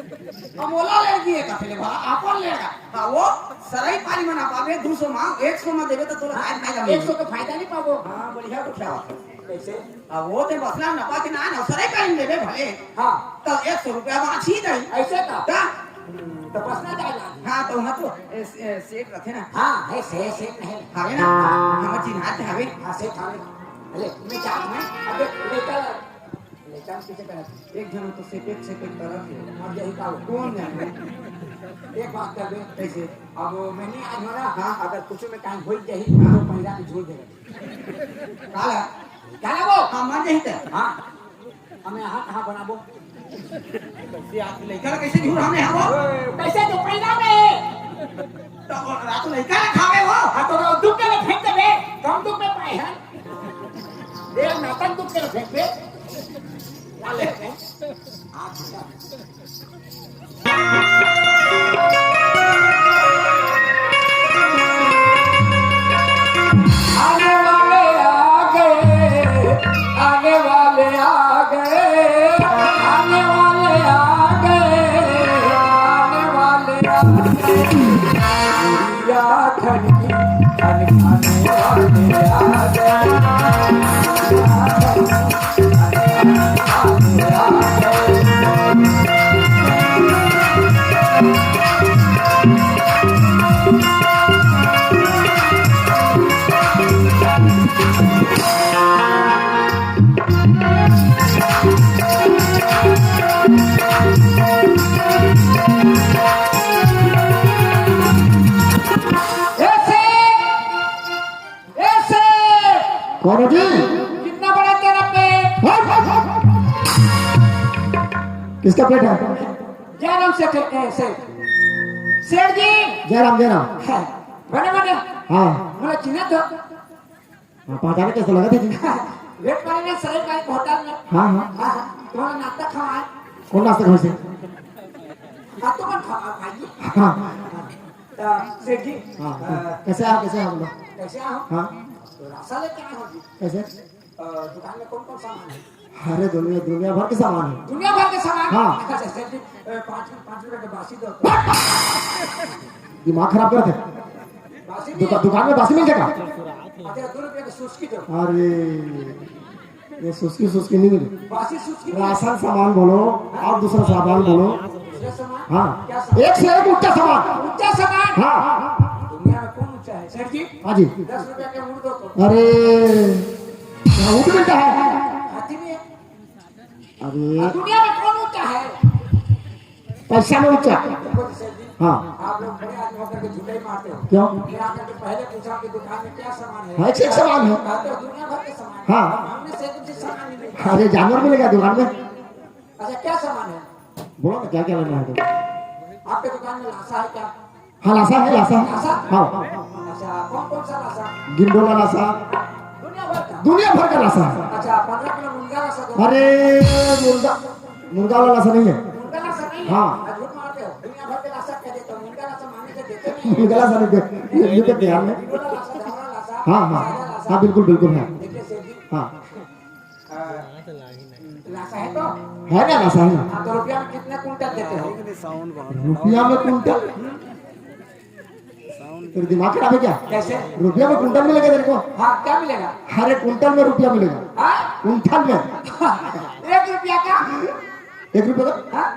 हम ओला ले दिए का फिर भला, आपन लेगा। हाँ, वो सरई पाली में ना पावे, दो सौ मांग, एक सौ में देवे तो तोला काय फायदा मिले? एक सौ का फायदा नहीं पाबो। हाँ, बढ़िया तो क्या बात है। कैसे? अब वो ते बसना नफा के ना, ना, सरई पाली में देबे भले। हाँ। तो एक सौ रुपया बाँच ही जाई। ऐसे का? का? हम्म, तो बसना जाए लागी। हाँ, तो वहाँ तो, ए, ए, सेठ रथे ना। हाँ, है, से-, सेठ है। हवे ना? हाँ। हमर चिन्हार ते हवे। हाँ, सेठ हवे। अरे, मैं जात में, अबे, लेकर, लेकर किसे करत? एक जन तो सेठ, एक सेठ करत है। अब यही का हो? कौन जाने? एक बात कर दे। कैसे? अब मैं नहीं आज हो ना, हाँ। अगर कुछ में काम हो जाही, हाँ। तो पहिला के झूल देगा। काला? काला वो? हाँ, मर जाही ते। हाँ। हमें यहाँ कहाँ बनाबो? कैसे आप लइका ला कैसे झूर हमने हम? कैसे तू पैदा में? तो रात लइका ला खावे हो? हाँ, तो दुख के में फेंक देबे, कम दुख में पाए हैं। देख, नाटक दुख के में फेंक दे। ला ले। आने वाले आ गए, आने वाले आ गए, आने वाले आ गए, आने वाले आ गए। गुड़िया खनकी, खनकाने वाले आ गए। ऐसे, ऐसे। कौन हो जी? कितना बड़ा तेरा पेट? हट, हट, हट। किसका पेट है? जयराम सेठ, ए, सेठ। सेठ जी। जयराम, जयराम। हाँ। बने, बने। हाँ। बोला, चिन्हा तो। हाँ, पहचाने कैसे लगा था जी? वेट करे ना, सराय का एक होटल में। हाँ, हाँ। हाँ, हाँ। तुम्हारा नाश्ता खावा है। कौन नाश्ता खावा है? नाश्ता कौन खावा है, भाई जी? हाँ। तो सेठ जी, हाँ, अ, कैसे आओ, कैसे आओ, बोलो। कैसे आओ? हाँ। तो रास्ता लेके आए हो जी। कैसे? अ, दुकान में कौन कौन सामान है? अरे, दुनिया, दुनिया भर के सामान है। दुनिया भर के सामान? हाँ। अच्छा, सेठ जी, अ, पाँच, पाँच रुपए के बासी दो तो। दिमाग खराब करत है। बासी नहीं दुका-, है? दुकान में बासी मिल जाएगा? अच्छा, दो रुपए के सुस्की दो। अरे, ये सुस्की, सुस्की नहीं मिले। बासी सुस्की नहीं। राशन सामान बोलो, और दूसरा सामान बोलो। दूसरा सामान? हाँ। क्या सामान? एक से एक ऊंचा सामान। ऊंचा सामान? हाँ। दुनिया में कौन ऊंचा है, सेठ जी? हाँ जी। दस रुपए के ऊंट दो तो। अरे, यहाँ ऊंट मिलता है? हाथी नहीं है। अरे। दुनिया में कौन ऊंचा है? पैसा में ऊंचा। देखो जी सेठ जी, हाँ। आप लोग बड़े आदमी होकर के झूठे ही मारते हो। क्यों? मैं आकर के पहले पूछा कि दुकान में क्या सामान है? हाँ, एक से एक सामान है। कहते हो दुनिया भर के सामान। हाँ। अब हमने से कुछ सामान ही नहीं। अरे, जानवर मिलेगा दुकान में? अच्छा, क्या सामान है? बोलो ना, क्या क्या लेना है तुमको? आपके दुकान में लासा है क्या? हाँ, लासा है, लासा है। लासा? हाँ। अच्छा, कौन कौन सा लासा? गिंडोला लासा। दुनिया भर का? दुनिया भर का लासा है। अच्छा, पन्द्रह किलो मुनगा लासा दो। अरे, मुनगा, मुनगा वाला लासा नहीं है। मुनगा लासा नहीं है? हाँ। आज झूठ मारते हो। दुनिया भर के लासा कह देते हो। मुनगा लासा माने से देते नहीं। मुनगा लासा नहीं दे-, ये, ये तो ध्यान में। गिंडोला लासा, धावरा लासा, हाँ, हाँ। सादा लासा। हाँ, बिल्कुल, बिल्कुल है। देखिए सेठ जी। हाँ। लासा है तो? है ना, लासा है ना। हाँ, तो रुपया में कितने कुंटल देते हो? रुपया में कुंटल? तेरे दिमाग खराब है क्या? कैसे? रुपया में कुंटल मिलेगा तेरे को? हाँ, क्या मिलेगा? अरे, कुंटल में रुपया मिलेगा। हाँ? कुंटल में। एक रुपया का? एक रुपया का? हाँ?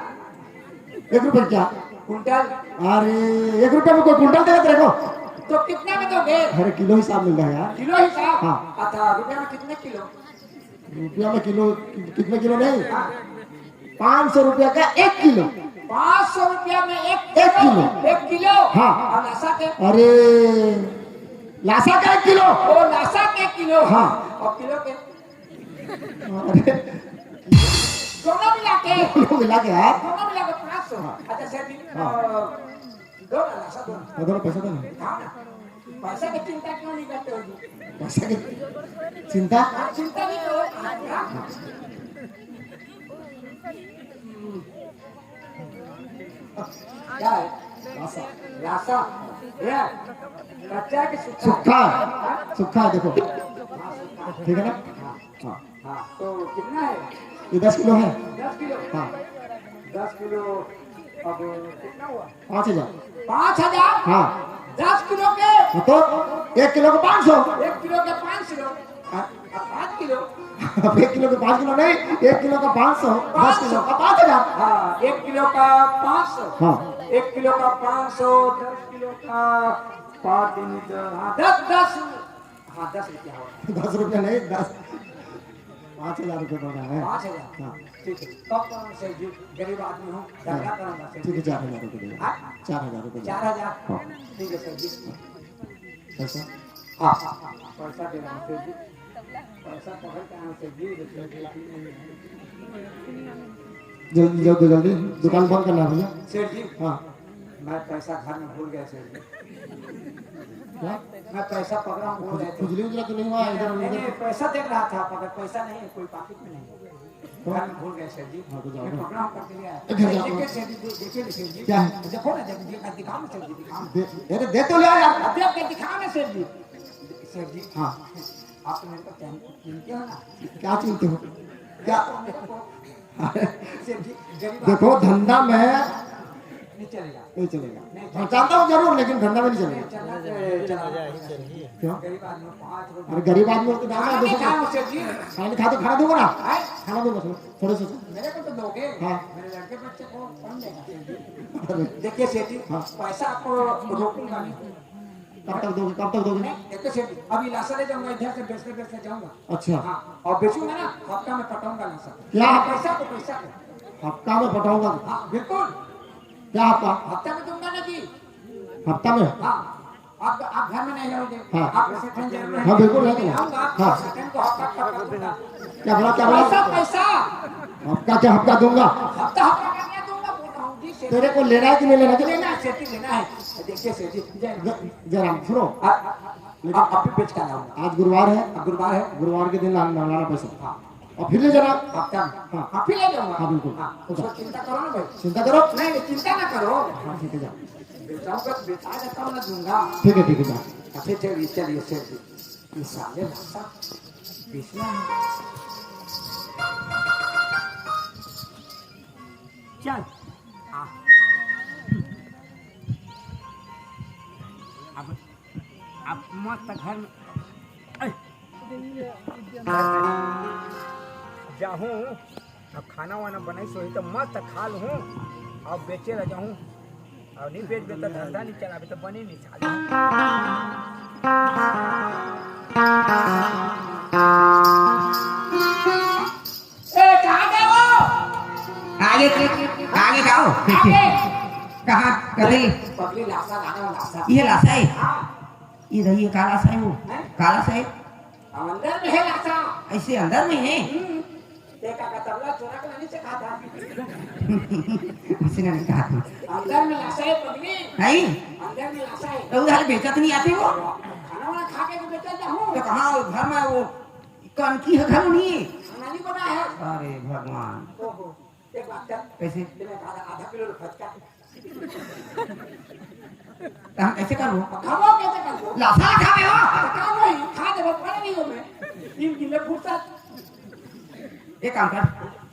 एक रुपया क्या? कुंटल। अरे, एक रुपया में कोई कुंटल देगा तेरे को? तो कितना में दोगे? अरे, किलो हिसाब मिल रहा है यार। किलो हिसाब? हाँ। अच्छा, रुपया में कितने किलो? रुपया में किलो, कितने किलो नहीं? पाँच सौ रुपया का एक किलो। पाँच सौ रुपया में एक एक किलो। किलो। एक किलो? हाँ। और लासा के? अरे, लासा का एक किलो। ओ, लासा के एक किलो। हाँ। और किलो के? अरे। दोनों मिला के? दोनों मिला के यार। दोनों मिला के पाँच सौ। हाँ। अच्छा, सेठ जी, हाँ। अ, दो ना, लासा दो ना। हाँ, दो ना, पैसा दो ना। हाँ ना। पैसा की चिंता क्यों नहीं करते हो जी? पैसा की चिंता? हाँ, चिंता नहीं करो। हाँ। क्या है? लासा। लासा। ये कच्चा है कि सूखा? सूखा है। हाँ? सूखा है, देखो। ठीक है ना? हाँ। हाँ। हाँ, तो कितना है? ये दस किलो है। दस किलो? हाँ। दस किलो, अब कितना हुआ? पाँच हजार। पाँच हजार? हाँ। दस किलो के? हाँ, तो एक किलो के पाँच सौ। एक किलो के पाँच सौ। हाँ। अब पाँच किलो? अब एक किलो के पाँच किलो नहीं, एक किलो का पाँच सौ, दस किलो का पाँच हजार। हाँ, एक किलो का पाँच सौ। हाँ। एक किलो का पाँच सौ, दस किलो का पाँच दूनी दस, हाँ, दस, दस। हाँ, दस रुपया हो। दस रुपया नहीं, दस, पाँच हजार रुपया बना है। पाँच हजार? हाँ। ठीक है, तब तो सेठ जी, गरीब आदमी हूँ, हाँ। धंधा करूँगा सेठ जी। ठीक है, चार हजार रुपया दे दो। हाँ? चार हजार रुपया दे दो। चार हजार? हाँ। ठीक है सेठ जी। पैसा? हाँ, हाँ, हाँ, पैसा दे रहा हूँ सेठ जी। पैसा पकड़ के आना सेठ जी। रुपया दे रहा हूँ। जल्दी, जल्दी, जल्दी, दुकान बंद करना है भैया। सेठ जी, हाँ। मैं पैसा घर में भूल गया सेठ जी। क्या? मैं पैसा पकड़ा हूँ, भूल गया। खुजली उजला तो नहीं हुआ इधर नहीं, उधर? नहीं, पैसा देख रहा था, मगर पैसा नहीं है, कोई पाकिट में नहीं है। तो? घर में भूल गया सेठ जी। हाँ, तो जाओ मैं ना। पकड़ा हूँ, करके ले आया। ए, घर जाओ। देखिए सेठ जी, दे-, देखिए सेठ जी। क्या है? देखो ना, देखिए, दिखाओ ना सेठ जी, दिखाओ। दे, अरे दे तो ले यार। अब देख के दिखाओ ना सेठ जी। सेठ जी। हाँ। आप तो मेरे को चिन-, चिनते हो ना? क्या चिनते हो? क्या? सेठ जी, गरीब देखो, आदमी धंधा में नहीं चलेगा। नहीं चलेगा। नहीं हाँ, चलेगा। जानता हूँ जरूर, लेकिन धंधा में नहीं चलेगा। नहीं चलना, चलना। क्यों? गरीब आदमी को पाँच रुपए अरे, गरीब आदमी को तो दाना खाना दो नहीं सौ खाया हूँ, सेठ जी। खाना नहीं खाया तो खाना दूंगा ना। हैं? खाना दूंगा, सुनो, थोड़े से। मेरे को तो दोगे? हाँ। मेरे लड़के बच्चे को कौन देगा, सेठ जी? अरे। देखिए, सेठ जी, हाँ। पैसा आपको रोकूंगा नहीं। कब तक दोगे, कब तक दोगे? नहीं, देखो सेठ जी, अभी लाशा ले जाऊंगा, इधर से बेचते बेचते जाऊंगा। अच्छा। हाँ, और बेचूंगा ना, हफ्ता में पटाऊंगा लाशा। क्या? पैसा को, पैसा को। हफ्ता में पटाऊंगा? हाँ, बिल्कुल। क्या हफ्ता? हफ्ता में दूंगा ना जी। हफ्ता में? हाँ, आप, आप घर में नहीं रहोगे। हाँ। आपको सेठ जी जरूर हाँ, बिल्कुल, नहीं तो। आऊंगा, हाँ। सेठ को हफ्ता, हफ्ता दूंगा। क्या बोला, क्या बोला? पैसा, पैसा। हफ्ता क्या हफ्ता दूंगा? हफ्ता, हफ्ता का क्या दूंगा, बोल रहा हूँ जी, सेठ। तेरे को लेना है कि नहीं लेना? लेना है, सेठ जी, लेना है। देखिए सेठ जी, जय राम। जय राम, सुनो। आ, आ, आ, लेकिन आप, आप भी बेच के लाऊंगा। आज गुरुवार है। अब गुरुवार है। गुरुवार के दिन ला-, ला-, लाना पैसा। हाँ। और फिर ले जाना। हफ्ता में। हाँ। हाँ, फिर ले जाऊंगा। हाँ, बिल्कुल। हाँ, उसको चिंता करो ना भाई। चिंता करो। नहीं, नहीं, चिंता ना करो। हाँ, ठीक है, जा। बेचाऊंगा तो बेचा जाता हूँ ना, दूंगा। ठीक है, ठीक है, जा। अच्छा, चलिए, चलिए, सेठ जी। ये साले लाशा बेचना है। चल, आ। अब, अब मस्त घर में, ऐ। जाहूँ, अब खाना वाना बनाइस होही त मस्त खा लूहूँ, अब बेचे ला जाहूँ। अउ नहीं बेचबे त धंधा नहीं चलाबे त बने नहीं साले। ए, कहाँ गए वो? आगे, आगे जाओ। आगे। कहाँ? कभी पगली लाशा लाना, लाशा। ये लाशा है? हाँ। ये रही, ये काला सा है वो। हैं? काला सा है। अंदर में है लाशा। ऐसे अंदर में है? हम्म। देखा का तबला चोरा के नहीं सिखा था। उसने नहीं कहा था। अंदर में लाशा है पगली। नहीं। अंदर में लाशा है। तो उधर बेचत नहीं आते वो? खाना वाना खा के तो बेचत जाऊँ। तो कहाँ वो घर में वो कनकी है, घर नहीं है? खाना नहीं बना है। अरे भगवान। ओहो। एक बात कर। कैसे? ले मैं आधा, आधा किलो फटका। त हम कैसे करबो? खाबो कैसे करबो? लाशा खाबे हो? खाबो ही, खा देबो, पड़े नहीं हो मैं। तीन किलो फुर्सत। एक काम कर,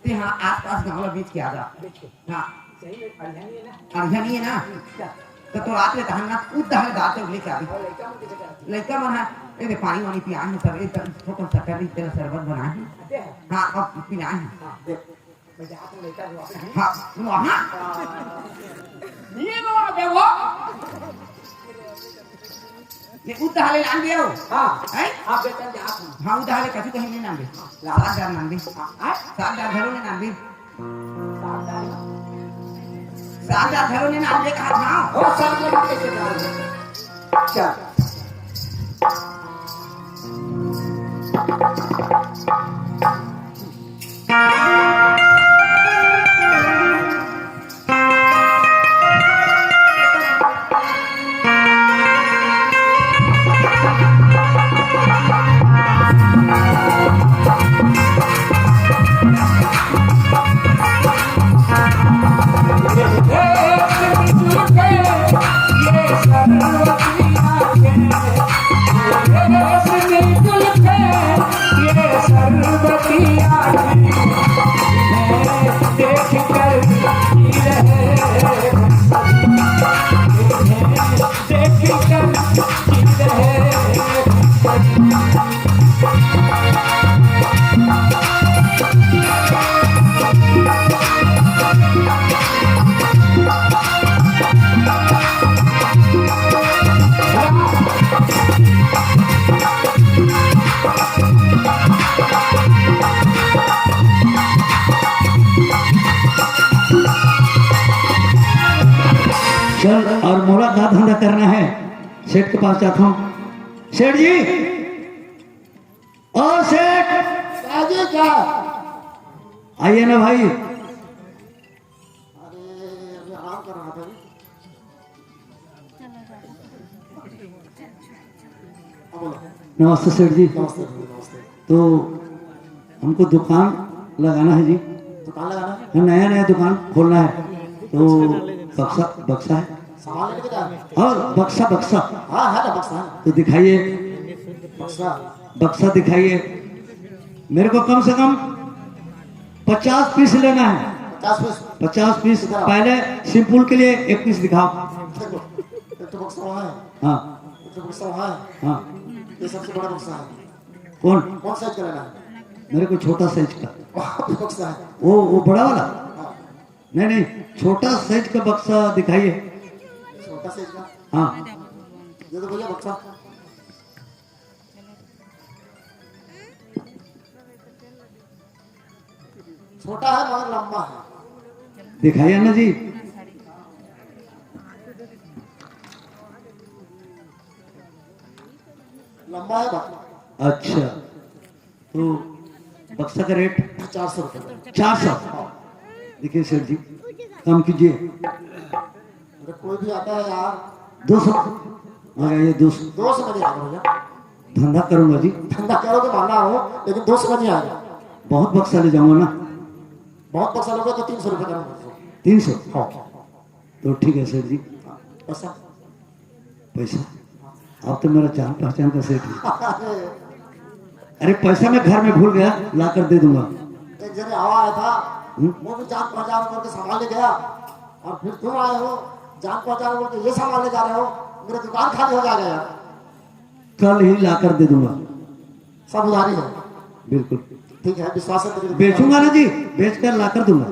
ते हाँ आसपास गाँव ला बीच के आ जा। बीच के। हाँ। सही में अड़िया नहीं है ना? अड़िया नहीं है ना? क्या? तो, तो रात में तहन ना उद्धा है दाल चाउर लेके आबे। और लड़का मन कैसे करते? लड़का मन है, ए दे पानी वानी पिया है सब, ए त-, थोकन शक्कर ली, तेरा शरबत बना है। दे है। हाँ, अब पीना है। हाँ, दे। मैं जहाँ तुम लेकर हुआ है। हाँ, वहाँ। ये वो, ये वो। ये उद्धा ले लान दियो। हाँ। हैं? आप बेटा जहाँ तुम। हाँ, उद्धा ले कछु कहीं नहीं नाम दे। हाँ, ला। सात हजार नाम दे। हाँ, हाँ? सात हजार घरों में नाम दे। सात हजार। सात हजार घरों में नाम दे कहा था। ओ, सात हजार कैसे नाम दे? अच्छा। चल, और मोला का धंधा करना है, सेठ के पास जाता हूँ। सेठ जी, ओ सेठ, आइए ना भाई। हाँ, बोलो। नमस्ते सेठ जी। नमस्ते, नमस्ते। तो हमको दुकान लगाना है जी। दुकान लगाना है? हाँ, नया नया दुकान खोलना है। तो बक्सा, बक्सा है? सामान लेने के लिए? हाँ, बक्सा, बक्सा। हाँ, है ना बक्सा, है ना। तो दिखाइए। बक्सा। बक्सा दिखाइए। मेरे को कम से कम पचास पीस लेना है। पचास पीस? पचास पीस। इधर आओ। पहले सिंपल के लिए एक पीस दिखाओ। देखो, एक तो बक्सा वहाँ है। हाँ। एक तो बक्सा वहाँ है। हाँ। ये सबसे बड़ा बक्सा है। कौन? कौन साइज का लेना है? मेरे को छोटा साइज का। वहाँ पे बक्सा है। वो, वो बड़ा वाला? हाँ। नहीं, नहीं, छोटा साइज का बक्सा दिखाइए। छोटा साइज का? हाँ। ये तो भैया बक्सा। छोटा है मगर लंबा है। दिखाइए ना जी। लंबा है बा। अच्छा, तो बक्सा का रेट? चार सौ रुपये। चार सौ। देखिए सेठ जी, कम कीजिए। अरे कोई भी आता है यार। दो सौ। लगाइए दो सौ। दो सौ में नहीं आएगा भैया। धंधा करूंगा जी। धंधा करो तो माना हो, लेकिन दो सौ में नहीं आएगा। बहुत बक्सा ले जाऊंगा ना। बहुत बक्सा लोगे तो तीन सौ रुपये करूंगा। तीन सौ? हाँ। तो ठीक है सेठ जी। पैसा? पैसा? आप तो मेरा जान पहचान का सेठ है। अरे पैसा मैं घर में भूल गया, ला कर दे दूंगा। एक जने आवा आया था, हम्म? वो भी जान पहचान करके सामान ले गया, और फिर तुम आए हो, जान पहचान करके ये सामान ले जा रहे हो, मेरी दुकान खाली हो जाएगा यार। कल ही ला कर दे दूंगा। सब उधारी है। बिल्कुल। ठीक है, विश्वास है तेरे को। बेचूंगा ना जी, बेच कर ला कर दूंगा।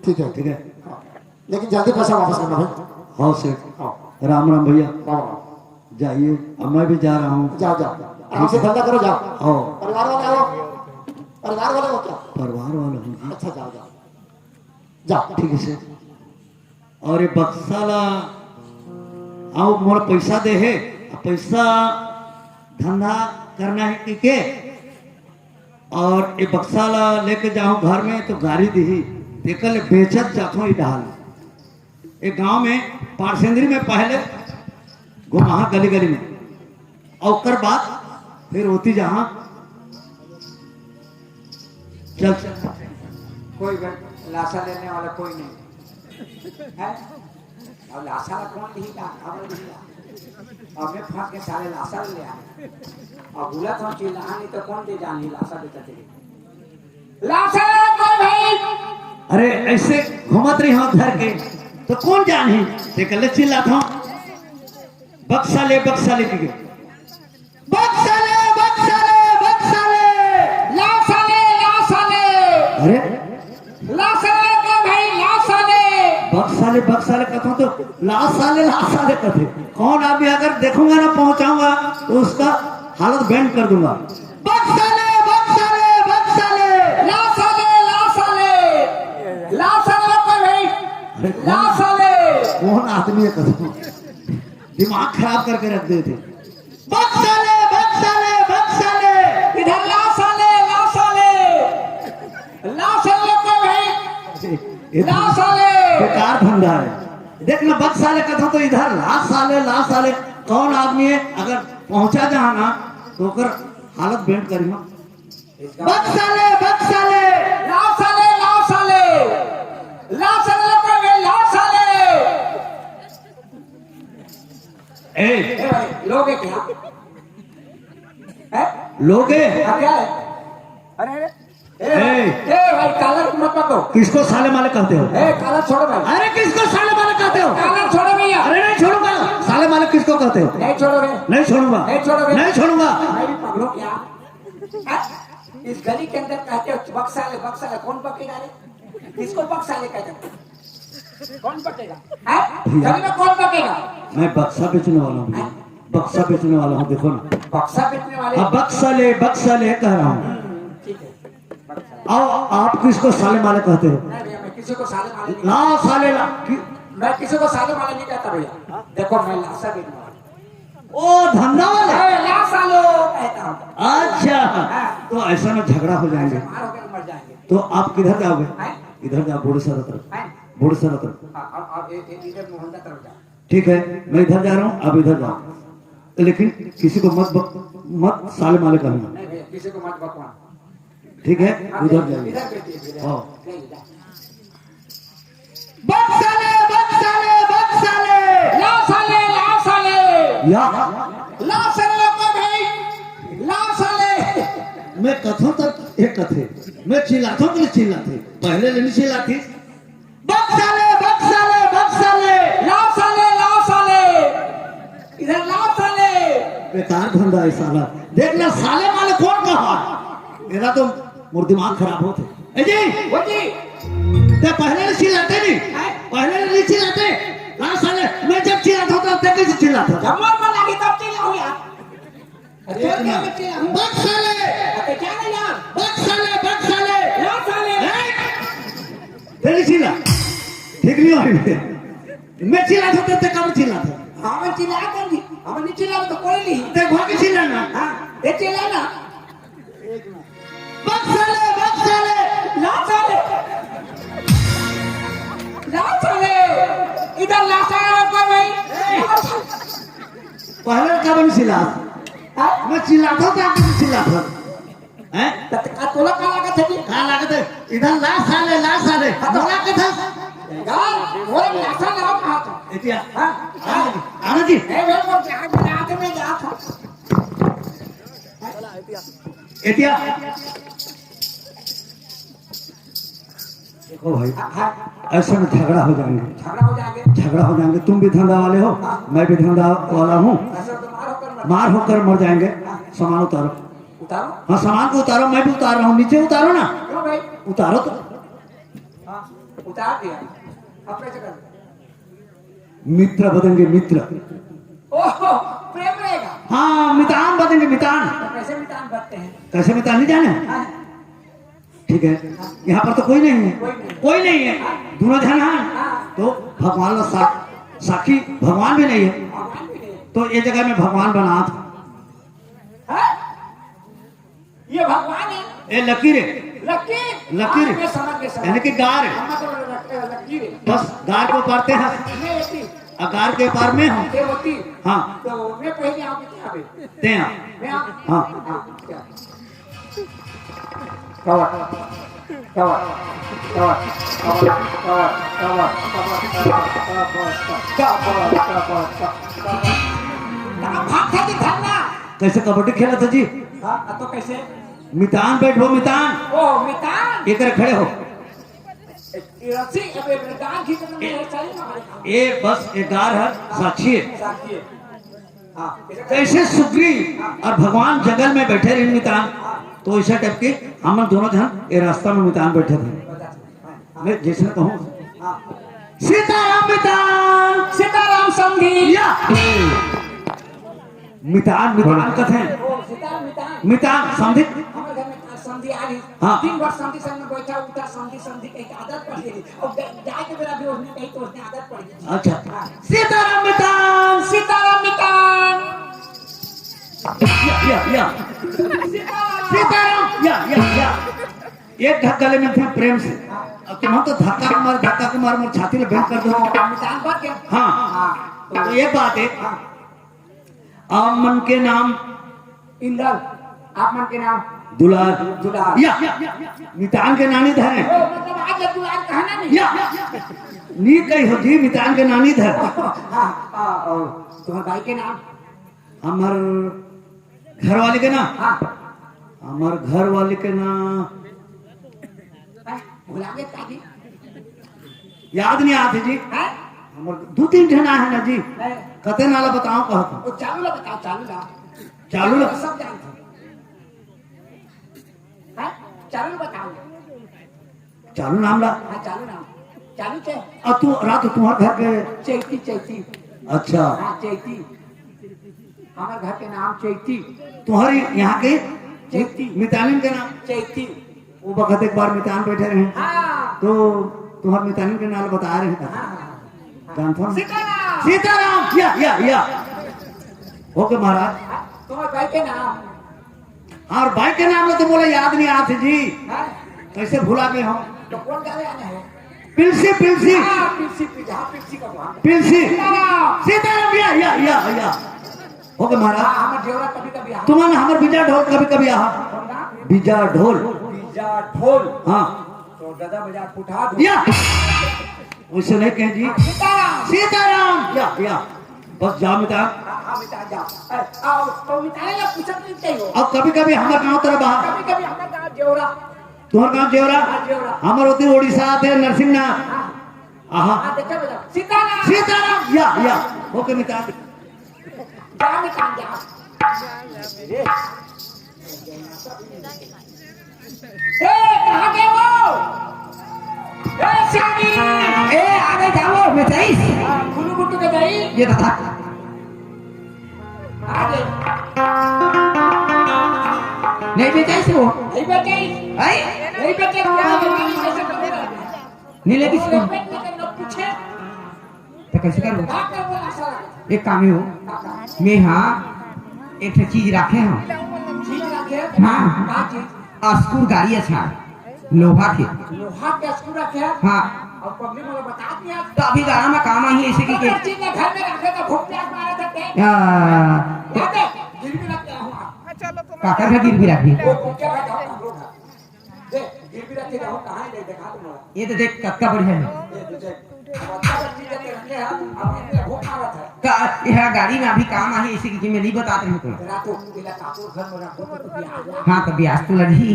ठीक है। ठीक है। हाँ। लेकिन जल्दी पैसा वापस करना भाई। हाँ सेठ। हाँ। राम राम भैया। राम राम। जाइए, अब मैं भी जा रहा हूँ। जाओ, जाओ। आराम से धंधा करो, जाओ। हाँ। परिवार वाले हो? परिवार वाले हो क्या? परिवार वाले हूँ जी। अच्छा, जाओ, जाओ। जाओ। ठीक है सेठ। और ये बक्सा ला, आओ मोर पैसा दे हे, पैसा धंधा करना है कि के? और ये बक्सा ला लेके जाऊं घर में तो गारी दिही, तेकर ले बेचत जाथों ई डाल। एक गांव में पारसेंद्री में पहले घुमाहा गली गली में, और ओकर बाद फिर होती जहां चल। कोई भी लाशा लेने वाला कोई नहीं है। अब लाशा ला कौन दिही का, अब दिही का। अब मैं फंस के साले लाशा ले आए। अब बोला था चिल्लाहा नहीं तो कौन दे जानी लाशा बेचत रही। लाशा ला कोई भाई। अरे ऐसे घूमत रही हो घर के, तो कौन जानी? ते कल्ले चिल्लात हो, बक्सा ले, बक्सा ले के। बक्सा ले, बक्सा ले, बक्सा ले। लाशा ले, लाशा ले। अरे लाशा ले कोई भाई, लाशा ले। बक्सा ले, बक्सा ले कथों तो लाशा ले, लाशा ले कथे। कौन आदमी अगर देखूंगा ना, पहुंचाऊंगा, तो उसका हालत बैंड कर दूंगा। बक्सा ले, बक्सा ले, बक्सा ले। लाशा ले, लाशा ले। लाशा ले कोई भाई। अरे कौन, लाशा ले। कौन आदमी है कसम? दिमाग खराब करके रख देते। बक्सा ले, बक्सा ले, बक्सा ले। इधर लाशा ले, लाशा ले। लाशा ले कोई भाई। ये लाशा ले। बेकार धंधा है। देख ना, बक्सा ले कथा तो इधर लाशा ले, लाशा ले। कौन आदमी है, अगर पहुंचा जहां ना, तो ओकर हालत बैंड करी हो। बक्सा ले, बक्सा ले। लाशा ले, लाशा ले। लाशा ले कोई भाई, लाशा ले। ए, ए भाई, लोगे क्या? हैं? लोगे? हाँ, क्या है? अरे, अरे। ए, ए। ए भाई, collar मत पकड़ो। किसको साले माले कहते हो? ए, collar छोड़ो भाई। अरे, किसको साले माले कहते हो? Collar छोड़ो भैया। अरे, नहीं छोड़ूंगा। साले माले किसको कहते हो? नहीं छोड़ोगे। नहीं छोड़ूंगा। नहीं छोड़ोगे। नहीं छोड़ूंगा। भाई, पकड़ो क्या? हैं? इस गली के अंदर कहते हो, "बक्सा ले, बक्सा ले।" कौन पकड़ेगा रे? किसको बक्सा ले कहते हो? कौन पकड़ेगा? हैं? भैया। गली में कौन पकड़ेगा? मैं बक्सा बेचने वाला हूँ भैया। हैं? बक्सा बेचने वाला हूँ, देखो ना। बक्सा बेचने वाले? अब बक्सा ले, बक्सा ले कह रहा हूँ। हम्म, ठीक है। बक्सा। आओ, आप किसको साले माले कहते हो? नहीं भैया, मैं किसी को साले माले नहीं ला, साले ला। कि- मैं किसी को साले माले नहीं कहता भैया। देखो, मैं लाशा बेचने वाला हूँ। ओ, धंधा वाले? ए, लाशा लो कहता हूँ। अच्छा, हाँ। तो ऐसा में झगड़ा हो जाएंगे। ऐसे मार होकर मर जाएंगे। तो आप किधर जाओगे? हैं? इधर जाओ, बूढ़े सर तरफ। हैं? बूढ़े सर तरफ। हाँ, अब, अब ए-, ए-, इधर मोहल्ला तरफ जाओ। ठीक है, मैं इधर जा रहा हूँ, आप इधर जाओ। लेकिन किसी को मत बक, मत साले माले कहना। नहीं भैया, किसी को मत बकवाना। ठीक है, हाँ, उधर जाइए। इधर बैठिए, इधर। हाँ। नहीं, इधर। बक साले, बक साले, बक साले। ला साले, ला साले। या। ला साले, ला भाई। ला साले। मैं कथों तक एक कथे। मैं चिल्लाथों के लिए चिल्लाथे। पहले ले नहीं चिल्लाथी। बक साले, बक साले, बक साले। ला साले, ला साले। इधर ला साले। बेकार धंधा है साला। देख ना साले माले कौन कहा? मेरा तो मोर दिमाग खराब होथे। ए जी, वो जी। ते पहले ले चिल्लाथे नहीं? हैं? पहले ले नहीं चिल्लाथे? हाँ साले, मैं जब चिल्लाता हूँ तब ते कैसे चिल्लाता था? जब मन मन लागे तब चिल्लाऊँ यार। अरे क्या बक साले। अरे क्या नहीं यार? बक साले, बक साले। ला साले। हैं? ते नहीं चिल्ला। ठीक नहीं हो रही। मैं चिल्लाता हूँ ते कब चिल्लाता? हाँ, मैं चिल्लाता हूँ जी। हम नहीं चिल्ला तो कोई नहीं। ते वहाँ के चिल्लाना। हाँ, ये चिल्लाना। बक साले, बक साले। ला साले। ला साले। इधर ला साले और कोई नहीं। पहले का बन चिल्ला। हाँ? मैं चिल्लाता था, आप चिल्लाता। हैं? त-, त-, का तोला का लागत है जी? का लागत है? इधर ला साले, ला साले। हाँ, तो बोला के था? यार, वो लासा ना कहा तो। एतिया। हाँ? आना जी, आना जी। ए, वो, वो, क्या बना के मैं जा था। एतिया। देखो भाई, हाँ, हाँ। ऐसे में झगड़ा हो जाएंगे। झगड़ा हो जाएंगे। झगड़ा हो जाएंगे। तुम भी धंधा वाले हो, हाँ। मैं भी धंधा वाला हूँ। ऐसे तो मार होकर मर मार होकर मर जाएंगे। हाँ। सामान उतारो। उतारो। हाँ, सामान को उतारो, मैं भी उतार रहा हूँ। नीचे उतारो ना। क्यों भाई? उतारो तो। हाँ, उतार दिया। अब कैसे कर? मित्र बनेंगे, मित्र। ओहो, प्रेम रहेगा। हाँ, मितान बनेंगे, मितान। तो कैसे मितान बनते हैं? कैसे मितान नहीं जाने? हाँ। ठीक है, यहाँ पर तो कोई नहीं है, कोई नहीं। कोई नहीं है, दोनों झन हैं। हाँ। तो भगवान ला सा-, साखी भगवान भी नहीं है, भगवान भी नहीं है। तो ये जगह में भगवान बना था। हाँ? ये भगवान है। ए लकीर है। लकीर? लकीर। हाँ, मैं समझ गया, समझ यानी कि गार है। हाँ, मतलब लक-, लकीर है। बस गार को पारते हैं। मैं होती। आ गार के पार में हम। ये होती। हाँ। तो मैं पहले आऊँ क्या अभी? ते आ। मैं आऊँ? हाँ। हाँ, क्या? Cover. Cover. Cover. Cover. Cover. Cover. Cover. Cover. Cover. Cover. Cover. कहाँ भागथे जी धरना? कैसे कबड्डी खेलथे जी? हाँ, तो कैसे? मितान बैठो, मितान। ओ, मितान। एक तरह खड़े हो। ए, रस्सी, अब एक गांव खींचने में है, सही ना भाई? ए, बस, ए गार है, साक्षी है। साक्षी है। हाँ। कैसे सुग्रीव और भगवान जंगल में बैठे रहे मितान, तो ऐसा टाइप के हम दोनों जन ये रास्ता में मितान बैठे थे। मैं जैसे कहूँ, हाँ। सीताराम मितान, सीताराम समधी। या। मितान, मितान कथे। ओ, सीताराम मितान। मितान, समधी। हमारे घर में आज समधी आ गई। हाँ। दिन भर समधी संग में बैठा उठा, समधी, समधी कह के आदत पड़ गई। और ग-, जाए के बेरा भी उसने कही तो उसने आदत पड़ गई। अच्छा। हाँ। सीताराम मितान, सीताराम मितान। या, या, या। सीताराम। सीताराम, या, या, या। एक धक्का ले मिलते हैं प्रेम से। हाँ। अब तुम तो धक्का के मार, धक्का के मार, मोर छाती ले बेंड कर दो। मितान भर के? हाँ। हाँ। तो ये बात है। हाँ। आप मन के नाम? इंदल। आप मन के नाम? दुलार। दुलार। या, मितान के नानी धरे। ओ, मतलब आज ये दुलार कहना नहीं? या, नी कही हो जी, मितान के नानी धरे। हाँ, हाँ, और तुम्हारे भाई के नाम? हमार घर वाले के नाम? हाँ। हमार घर वाले के नाम? हैं? भुला गए का जी? याद नहीं आते जी। हैं? हमार दो तीन ठन आहे ना जी। हैं? कते नाला बताओ कहत। वो चालू ला बताओ, चालू ला। चालू ला? सब जानते हैं। हैं? चालू ला बताओ। चालू नाम ला? हाँ, चालू नाम। चालू चे? अब तू रात तुम्हार घर के? चैती, चैती। अच्छा। हाँ, चैती। हमारे घर के नाम चैती। तुम्हारी यहाँ के? चैती। मितानिन के नाम? चैती। वो बखत एक बार मितान बैठे रहे। हाँ। तो तुम्हार मितानिन के नाम बता रहे हैं। हाँ, हाँ, हाँ। जानता हूँ। सीताराम। सीताराम। या, या, या। ओके महाराज। हाँ, तुम्हारे भाई के नाम? हाँ, और भाई के नाम ला तो मोला याद नहीं आते जी। हाँ? कैसे भुला गए हम? तो कौन गाने आना है? पिलसी, पिलसी। हाँ, पिलसी, पिलसी, हाँ, पिलसी का वहाँ। पिलसी। सीताराम। सीताराम, या, या, या, या। हो गे महाराज। हाँ, हमर जेवरा कभी कभी आ। तुमन हमर बीजा ढोल कभी कभी आ। कौन का? बीजा ढोल। बीजा ढोल। हाँ। तो गदा बजा के उठा दो। या। वैसे नहीं कहे जी। हाँ, सीताराम। सीताराम। या, या। बस जा मितान। हाँ, हाँ, मितान जा। ए, आओ, तो मितान या पूछत नहीं चाहिए। अब कभी कभी हमर गांव तरफ आ। कभी कभी हमर गांव जेवरा। तुम्हर गांव जेवरा? हाँ, जेवरा। हमर होती उड़ीसा आते नरसिंहनाथ। हाँ। आहा। हाँ, देखे बेटा। सीताराम। सीताराम। या, या। ओके मितान। जा मितान जा। ए, कहाँ गए वो? ए, सियानी! ए, आ गए, जाओ, बेचाइस। हाँ, गुल्लू गुड्डू के दाई। ये दादा। आ गए। नहीं बेचाइस वो? नहीं बेचाइस। आई? नहीं बेचाइस, क्या है, नहीं बेचाइस। नहीं लेकिस वो को? रेस्पेक्ट नहीं करना, पूछे। तो कैसे करूँ? एक काम ही हो, मैं हाँ एक ठो चीज रखे हूँ। चीज रखे? हाँ। का चीज? अस्कुर गाड़ी अच्छा, लोहा के। लोहा के अस्कुर रखे? हाँ। और पब्लिक वाला बता दिया। तो अभी गाड़ा में काम आई ऐसे की के। चीज ना घर में रखे तो भूख प्यास मारे थे। हाँ। याद है? गिरवी रख गया हूँ। काकर का गिरवी रख दी? वो भूख क्या खाता हूँ, हम लोग हैं। देख, गिरवी रखे जाओ, कहाँ है, देख, दिखा दो मोला। ये तो देख, कतका बढ़िया है। ये तो देख, अब अच्छा बच्ची जब रखे हैं, अब इतने भूख मारत है। का, यह गाड़ी में अभी काम आहे, इसी की मैं नहीं बतात रही हूँ। तेरा तो, तेरा काकू घर में रखो, तो ब्याज ला। हाँ, तो ब्याज तो लगी।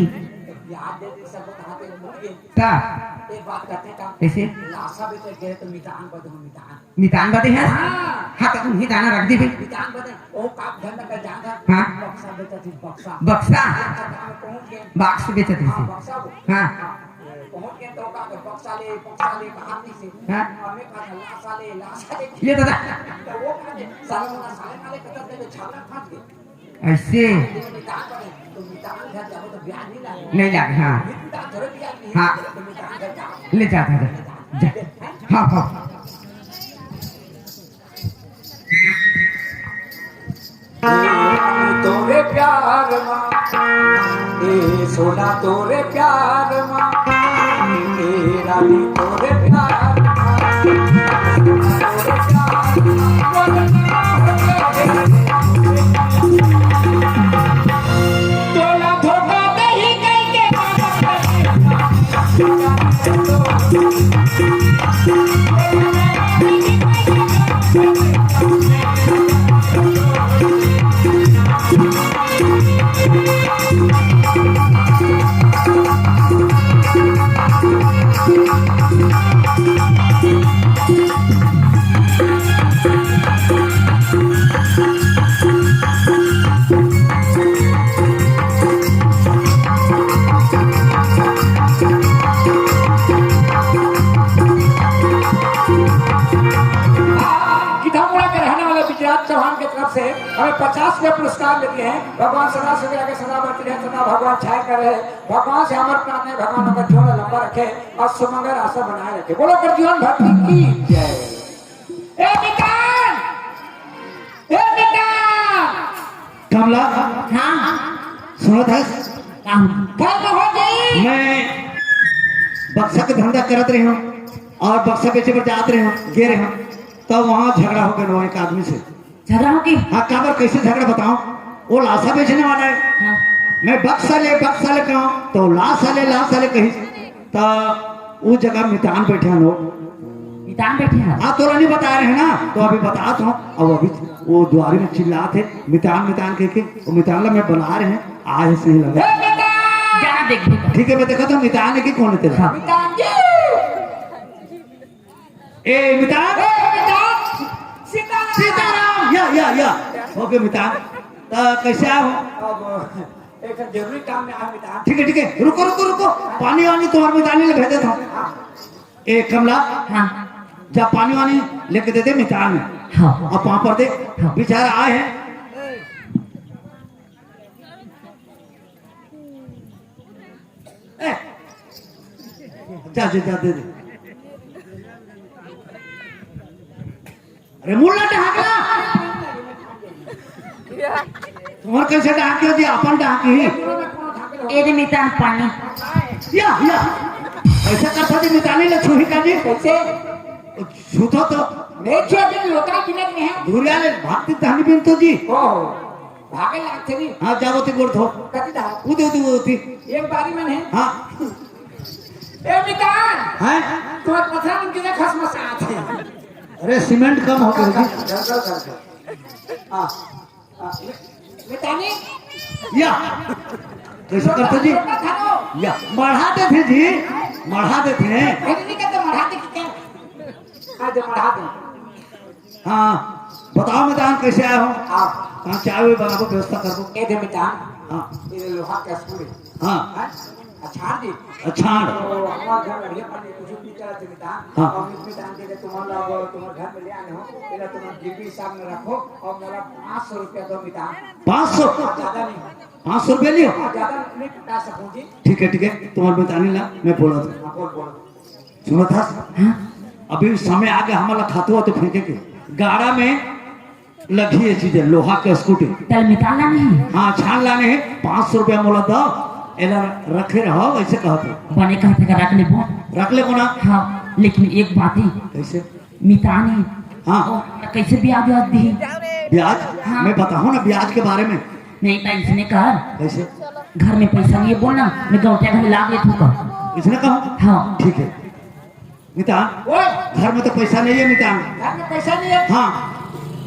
ब्याज दे दे, सब बता दे, मुड़ के। का? एक बात करते का? कैसे? लाशा बेचे गए तो मितान बदो, मितान। मितान बदे है? हाँ। हाँ, तो उन्हीं दाना रख दी भाई। मितान बदे, ओ का धंधा कर जान था। हाँ। बक्सा बेचत ही, बक्सा। बक्सा? एक कथा में पहुंच गए। बक्स बेचत ही हाँ, से। बक्सा को। हाँ। हाँ, पहुंच गए तो का बक्सा ले, बक्सा ले, कहा नहीं से। हाँ। और मैं कहा, लाशा ले, लाशा ले। ये दादा। तो वो कहा, साले वाला, साले वाले कथा से छाला फांस गए। ऐसे? नहीं लागे, हाँ। हाँ। ले जा, जा, जा। हाँ, हाँ। तोरे प्यार मा, ए सोना तोरे प्यार मा, ए रानी तोरे प्यार मा। किथामुड़ा के रहने वाले विजयराज चौहान की तरफ से हमें पचास रुपये पुरस्कार मिले हैं। भगवान सदा सुखी रखे, सदा बरकत रहे, सदा भगवान छाया कर रहे। भगवान से हमारी प्रार्थना है, भगवान हमारा जीवन लंबा रखे और सुमंगल रास्ता बनाए रखे। बोलो कर जीवन भक्ति की जय। ए मितान! ए मितान! कमला, हाँ। सुनत हस? हाँ। मैं बक्सा के धंधा करत रहे हूँ और बक्सा बेचे बर जात रहे हूँ, गे रहे हूँ, तब वहाँ झगड़ा हो गया एक आदमी से। झगड़ा हो गया? हाँ, काबर, कैसे झगड़ा बताओ? वो लाशा बेचने वाला है। हाँ। मैं बक्सा ले, बक्सा ले कहूँ, तो लाशा ले, लाशा ले कही। त वो जगह मितान बैठे हैं लोग। मितान बैठे हैं? हाँ, तोला नहीं बता रहे हैं ना, तो अभी बतात हूँ। अब अभी वो दुआरी में चिल्लात है, "मितान, मितान," कह के, वो मितान ला मैं बला रहे हैं, आज सही लगा। ए, मितान! जाना देख, देख। ठीक है, मैं देखा तो मितान है कि कौन है तेरा? हाँ। मितान जी! ए, मितान! ए, मितान! सीताराम! सीताराम! या, या, या। ओके, मितान। त कैसे आए हो? अब एक जरूरी काम में आए, मितान। ठीक है, ठीक है, रुको, रुको, रुको, पानी वानी तुम्हारे मितान ले भेज देता हूँ। ए कमला, हाँ। जा पानी वानी लेके दे दे मितान में। हाँ। अब पाँव पर दे, हाँ। बेचारा आए हैं। ए, जा, जा, जा, दे दे। अरे मुल्ला डहाकला। तुम्हार कैसे डहाक के होती, अपन डहाक ही। ए दे मितान पानी। या, या। ऐसा करता जी मितानी ले छुही का जी। कैसे? छूतो तो। एक छोटे लोटा किनत में है। धुरिया ले भागती तहनी बिन तो जी। ओहो, भागे लागथे जी। हाँ, जाओ ते गोड़ धो। कति दा? उदे, उदे, उदे। एक बारी मन है। हाँ। ए मितान। हैं? तोर पथरा मन के खसमस आथे। अरे, सीमेंट कम हो गया जी। हाँ। हाँ, मितानी? या। कैसे करते जी? लोटा धरो। या, मढ़ा देथे जी। मढ़ा देथे। अरे, नहीं कहते, मढ़ा दे कि क्या? हाँ, दे, मढ़ा दे। हाँ, बताओ मितान, कैसे आए हो? हाँ। कहाँ चाय वाय बनाबो, व्यवस्था करबो? ए दे मितान। हाँ। ये लोहा के स्कूल है। हाँ। हाँ? अछाड़ दे। अछाड़। तो हमारे घर बढ़िया पानी कुछ भी चला थे मितान। हाँ। और मितान के लिए तुम्हारा लोग, तुम्हारे घर में ले आने हो, पहले तुम्हारे गिरवी हिसाब में रखो और मेरा पाँच सौ रुपया दो मितान। पाँच सौ? हाँ, ज्यादा नहीं। पाँच सौ रुपया लियो? हाँ, ज्यादा नहीं पटा सकूँ जी। ठीक है, ठीक है, तुम्हारे मितानी ला, मैं बोला था। हाँ, बोल, बोल। सुनत हस? हाँ? अभी समय आ गया, हमला खातू वातू फेंके के। गाड़ा में लगी ये चीजें, लोहा के स्कूटी। तल मितान लाने हे? हाँ, छान लाने हे। पाँच सौ रुपया मोला दो, एला रखे रहो, ऐसे कहत हे। बने कहत हे का रख लेबो। रख लेबो ना? हाँ, लेकिन एक बात ही। कैसे? मितान हे। हाँ। ओ, कैसे ब्याज व्याज दी? ब्याज? हाँ। मैं बताहूँ ना ब्याज के बारे में। नहीं तो इसने कर। कैसे? घर में पैसा नहीं है, बोलना, मैं गौटिया घर में ला देती हूँ का। इसने कहो? हाँ। ठीक है। मितान, ओए! घर में तो पैसा नहीं है, मितान। घर में पैसा नहीं है? हाँ।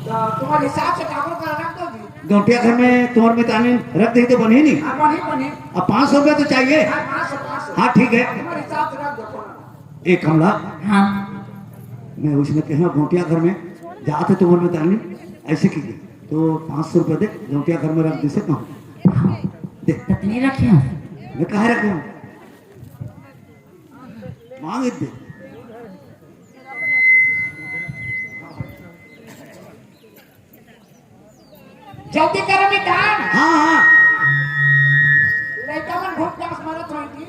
तो तुम्हारे हिसाब से काबू कर रख दो जी। गौटिया घर में तुम्हारे मितान रख दे तो बनी नहीं। हाँ, बनी, बनी। अब पाँच सौ रुपया तो चाहिए। हाँ, पाँच सौ, पाँच सौ। हाँ, ठीक है। तुम्हारे हिसाब से रख दो, कौन? ए कमला, हाँ। मैं उसने कहा, गौटिया घर में जाते तुम्हारे मितान ऐसे की गई। तो पाँच सौ रुपया दे, गौटिया घर में रख दे से कहूँ। हाँ। दे। ततनी रखे हैं। मैं कहाँ रखूँ? मांग दे। जल्दी करो मितान। हाँ, हाँ। लइका मन भूख प्यास मरत होही जी।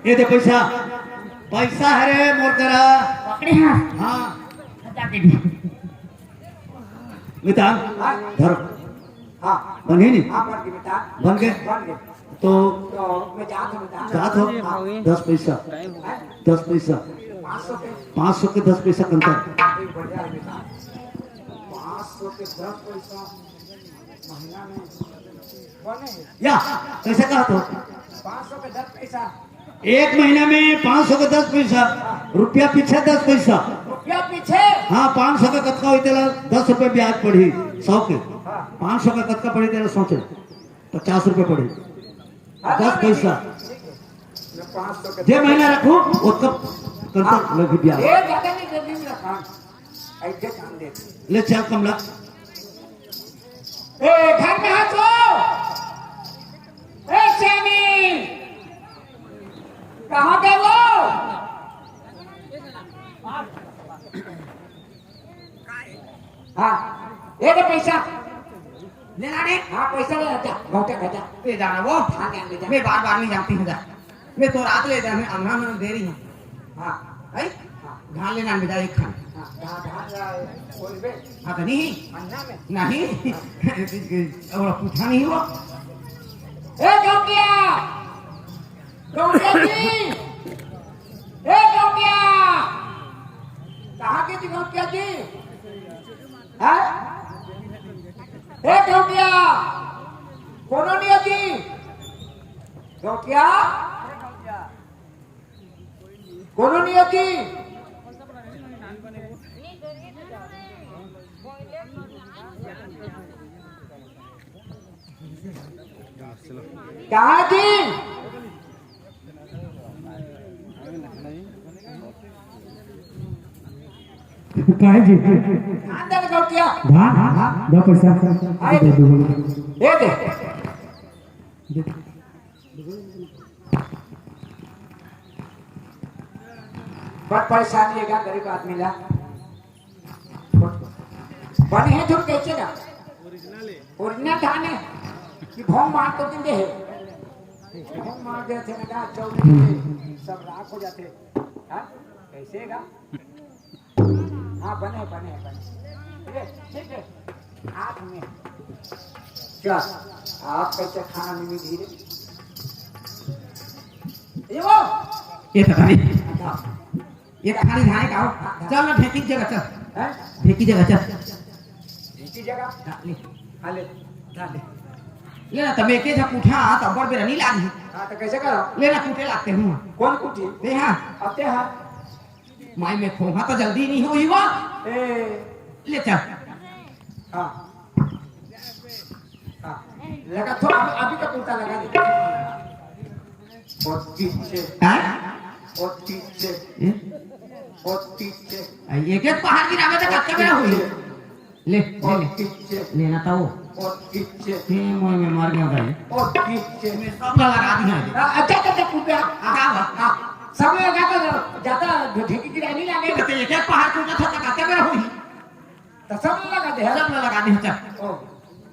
ये दे पैसा। पैसा हरे मोर करा। पकड़े हाँ। हाँ। हजार दे दी। मितान, हाँ। धरो। हाँ। बने नहीं? हाँ, बन गए मितान। बन गए? बन गए। तो तो मैं जात हूँ मितान। जात हो? हाँ। दस पैसा। हैं? दस पैसा। पाँच सौ के। पाँच सौ के दस पैसा कंतर। अरे, बढ़िया है मितान। पाँच सौ के दस पैसा महीना में बने। या, कैसे कहा तो? पाँच सौ के दस पैसा। एक महीना में पाँच सौ के दस पैसा, रुपया पीछे दस पैसा। रुपया पीछे? हाँ, पाँच सौ का कतका होई तेला दस रुपया ब्याज पड़ी, सौ के। हाँ। पाँच सौ का कतका पड़ी तेला सोचे, पचास रुपया पड़ी। हाँ, दस पैसा। ठीक है। मैं पाँच सौ के जे महीना रखूं, ओतका कंतर हाँ। लगी ब्याज। ये ज्यादा नहीं, जल्दी नहीं रखा। ऐसे काम दे। ले चल कमला। ए, घर में हस ओ? ए, श्यामी, कहाँ गए वो? हाँ, ये दे पैसा। लेना रे? हाँ, पैसा ले जा, गौटा, गौटा। ले जाना वो। हाँ, ले जा। मैं बार बार नहीं जानती हूँ, जा। मैं तो रात ले जाने, अंधा में दे रही हूँ। हाँ। है? हाँ। धान लेना बेटा एक खान। हाँ, धान, धान ला, बोल बे। हाँ, तो नहीं। अन्ना में। नहीं। और पूछा नहीं वो। ए, गौटिया! गौटिया जी! ए, गौटिया! कहाँ के जी गौटिया जी? हैं? ए, गौटिया! कोनो नहीं है जी? गौटिया? कोनो नहीं होती। कहाँ थी? काहे जी? धान दे दो क्या? धान? दो पैसा। आए दे। दे दे। दे दे। बड़ परेशानी हे गा गरीब आदमी ला। बने हे झूठ कैसे ना? ओरिजिनल धान हे कि भोंग मार तो दिन दे हे। भोंग मार दे थे ना गा, चौबीस सब राख हो जाते। हाँ? कैसे गा? हाँ, बने, बने, बने। ठीक है, ठीक है। हाथ में। क्या? आप कैसे खाना नहीं मिली रे? ये वो। ये तो खाली, ये खाली धान का हो। चल ना, ढेकी जगह चल। हैं? ढेकी जगह चल। ढेकी जगह? हाँ, ले। हाँ, ले। हाँ, ले। ले ना, तब एक ही झक उठा, तब बड़ बेरा नहीं लागी। हाँ, तो कैसे करो? ले ना, कूटे लागते हूँ। कौन कूटी? ये हाँ। अब ते हाँ। माई में खोहा तो जल्दी नहीं होई वा। ए। ले चल। हाँ। हाँ। लगा तो अब, अभी का कुर्ता लगा दे। बहुत पीछे। हाँ? बहुत पीछे। ये? बहुत पीछे। आ, एक एक पहाड़ गिरावे तो कत्ते बेरा होई? ले, ले, बहुत ले। पीछे। लेना था वो। बहुत पीछे। हे, मोए में मर गया भाई। बहुत पीछे। मैं सब लगा दी है। आ, अच्छा, अच्छा, अच्छा, कुर्ता। हाँ, हाँ, हाँ। सब लगा तो जाता ढेकी गिरानी लगे। तो एक एक पहाड़ टूटा था, तो कत्ते बेरा होई? तो सब लगा दे, सब लगा दे, चल। ओ,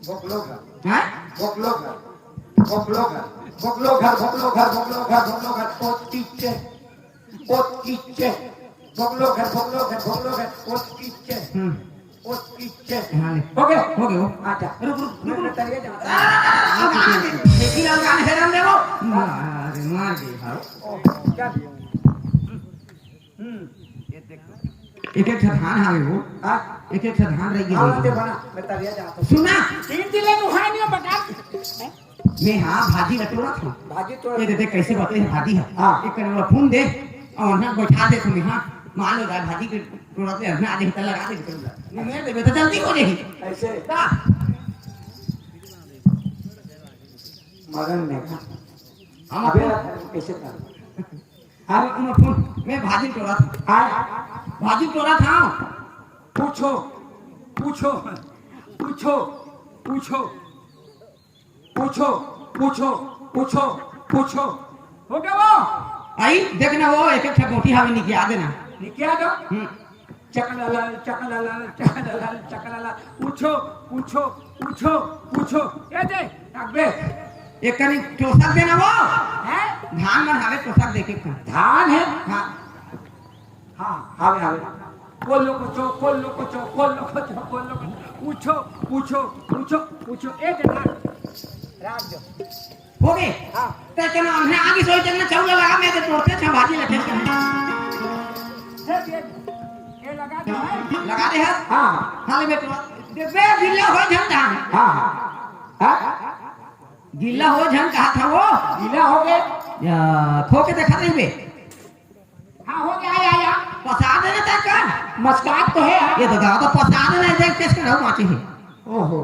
भोकलो घर। हैं? भोकलो घर। भोकलो घर। भोकलो घर, भोकलो घर, भोकलो घर, भोकलो घर। ओ, टीचे। ओ, टीचे। भोकलो घर, भोकलो घर, भोकलो घर। ओ, टीचे। हम्म। ओ, टीचे। हाँ, ले। हो गए? हो गए, हो। अच्छा। रुक, रुक, रुक, मैं रुक। तरिया जाता हूँ। आ, मार दे। देखी लगा, हेरान दे वो। मार, मार दे, हाँ। ओ, चल। हम्म। एक एक ठा धान हावे वो। हाँ। एक एक ठा धान रह गया हाँ, वो। ते बना, मैं तरिया जाता हूँ। सुना। तीन दिन ले मुहाई नहीं बता। मैं हाँ भाजी ल टोरत हूँ। भाजी टोरत ये दे, देख कैसे बते है भाजी है। हाँ। एक कनवा फून दे और ना बैठा दे तुम्हें, हाँ। मान लो जाए भाजी के टोरत ले, ना दे तो लगा दे। नहीं, मैं दे, तो जल्दी हो जाएगी। ऐसे? हाँ। मगन में का? हम अबे, अपन कैसे कर? अरे, उन्हें फोन, मैं भाजी टोरत हूँ। आय? भाजी टोरत हूँ। पूछो, पूछो, पूछो, पूछो, पूछो, पूछो, पूछो, पूछो। हो गया वो? आई, देख ना वो एक एक ठा गोटी हावे निकिया देना। निकिया दो। हम्म। चकलाला, चकलाला, चकलाला, चकलाला। पूछो, पूछो, पूछो, पूछो। ए दे, अबे। एक कनी टोसक देना वो। हैं? धान मन हावे टोसक दे के कन। धान है? हाँ। हाँ, हावे, हावे। कोल्लो कोचो, कोल्लो कोचो, कोल्लो कोचो, कोल्लो कोचो। पूछो, पूछो, पूछो, पूछो। ए दे धान। राख दो। हो गए? हाँ। ते चना हमने आगे सोई चना चावल लगा, मैं तो टोरते छा भाजी लगे। ये, ये, ये लगा दो है? लगा दे है? हाँ। हाँ, ले बेटवा। दे बे, गिल्ला हो झन धान। हाँ, हाँ। हाँ? गिल्ला हो झन कहा था वो? गिल्ला हो गए। या, खो के देखा नहीं बे। हाँ, हो गया, या, या। पसा देने तक का? मस्कात तो है। ये तो दादा पसा देने, देख कैसे रहू माची है। ओहो।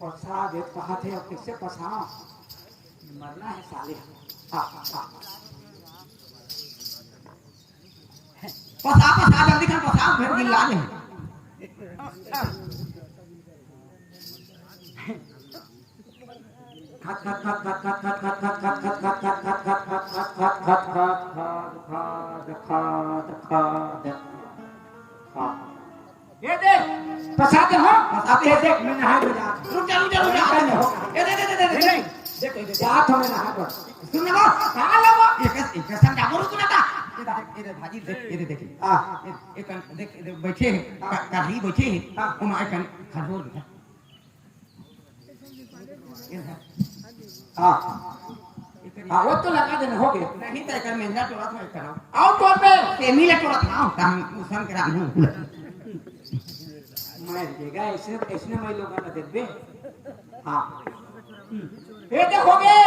पसा दे, कहा थे, अब कैसे पसा? मरना है साले। हाँ, हाँ, हाँ। पसा, पसा, जल्दी कर, पसा, फिर गिल्ला ले। खत, खत, खत, खत। हाँ। ये देख, पसाते हो? पसाते। ये देख, मैं नहाए को जात हूँ। रुक जा, रुक जा, रुक जा। नहीं, नहीं, हो। ये दे, दे, दे, दे, दे। नहीं, नहीं, देख, ये देख, जात हूँ मैं नहाए को। सुन ना, बस। कहाँ ला वो? ये कैसे, ये कैसे हम जाबो रुक ना था? ये देख, ये देख, भाजी, देख, ये देख, देख। हाँ। ये, ये कन, देख, ये देख, बैठे हैं, हाँ। का-, कढ़ाई बैठे हैं, हाँ। वो माय कन खजूर है। हाँ। हाँ, वो तो लगा देना, हो गया। नहीं तो एकर मेंजा टोरत हो, एकर आओ। आओ टोर पे। सेमी ले टोरत हो, तहन उसन के रानू। मैं देगा, ऐसे, ऐसने मैं लोग ना देबे। हाँ। हम्म। ये तो हो गए।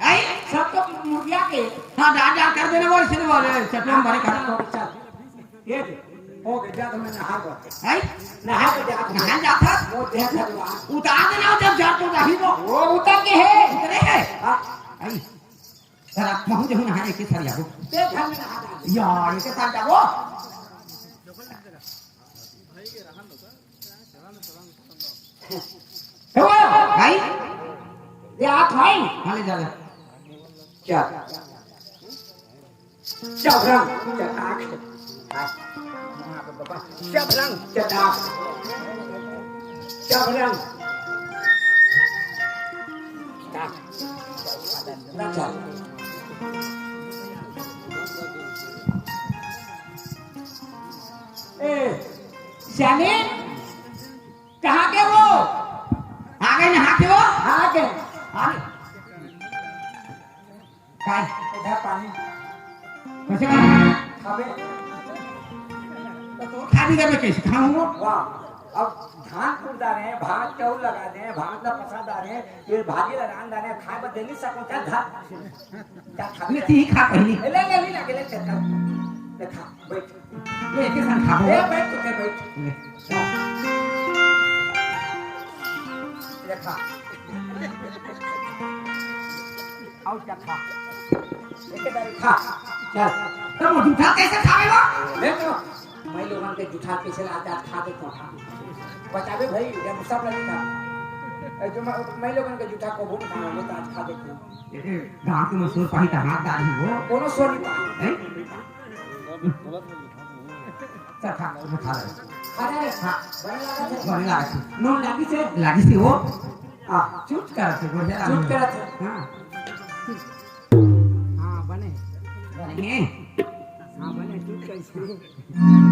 आई? सब तो मुर्गिया के। हाँ, डाल, डाल कर देना, वो ऐसे नहीं बोले, चटवन भरे कर। चल। ये दे, हो गए, जा तो मैं नहा गया। हैं? नहा के जा। नहा जाता? वो देख भगवान। उतार देना, जब जा तो नहीं वो। वो उतर के है। उतरे है? हाँ। हैं? जरा महू जहू नहा एक ही साल जाबो। देख घर में नहा डाल। या, एक ही साल जाबो। हे वो, भाई? ये आप भाई? हाँ, ले जा, ले। क्या? शबरंग, चटाक। शबरंग, चटाक। शबरंग। चटाक। अच्छा। ए, श्यामी, कहाँ के वो? आ गए, नहा के वो? आ गए। आ गए। काय? इधर पानी। खा भी देबे, कैसे खाऊं वो? वाह, अब धान कुट डारे, भात चाउर लगा दे, भात ला पसा डारे, फिर भाजी ला रांध डारे, खाए बर दे नहीं सको, चल खा। चल खा। ले, ती ही खा पहली। ले, ले, ले, ले, ले, चल, चल। ले खा, बैठ। ले, एक संग खाबो। ए, बैठ, तू के बैठ। ले। ले खा। आउ, चल खा। एके दारी खा। चल। तो वो जूठा कैसे खावे वो? ले तो। मैं लोगन के जूठा कैसे ला, आज खा के तो खा। बचावे भाई, ये सब लगी था। ए, जो मैं, मैं लोगन के जूठा को भूख खा, मैं तो आज खा देती हूँ। ए, गाँव के मशहूर पाही का हाथ डाल ही वो। कोनो सोनी पाही। हैं? चल खा, मैं खा ले। खा ले रे। हाँ। बने लागत है। बने लागत है। नून लागी से? लागी से वो। हाँ। चुट करत है, बढ़िया चुट लागत है। करत है। हाँ। हाँ, बने। बने। हाँ, बने, चुट करत है।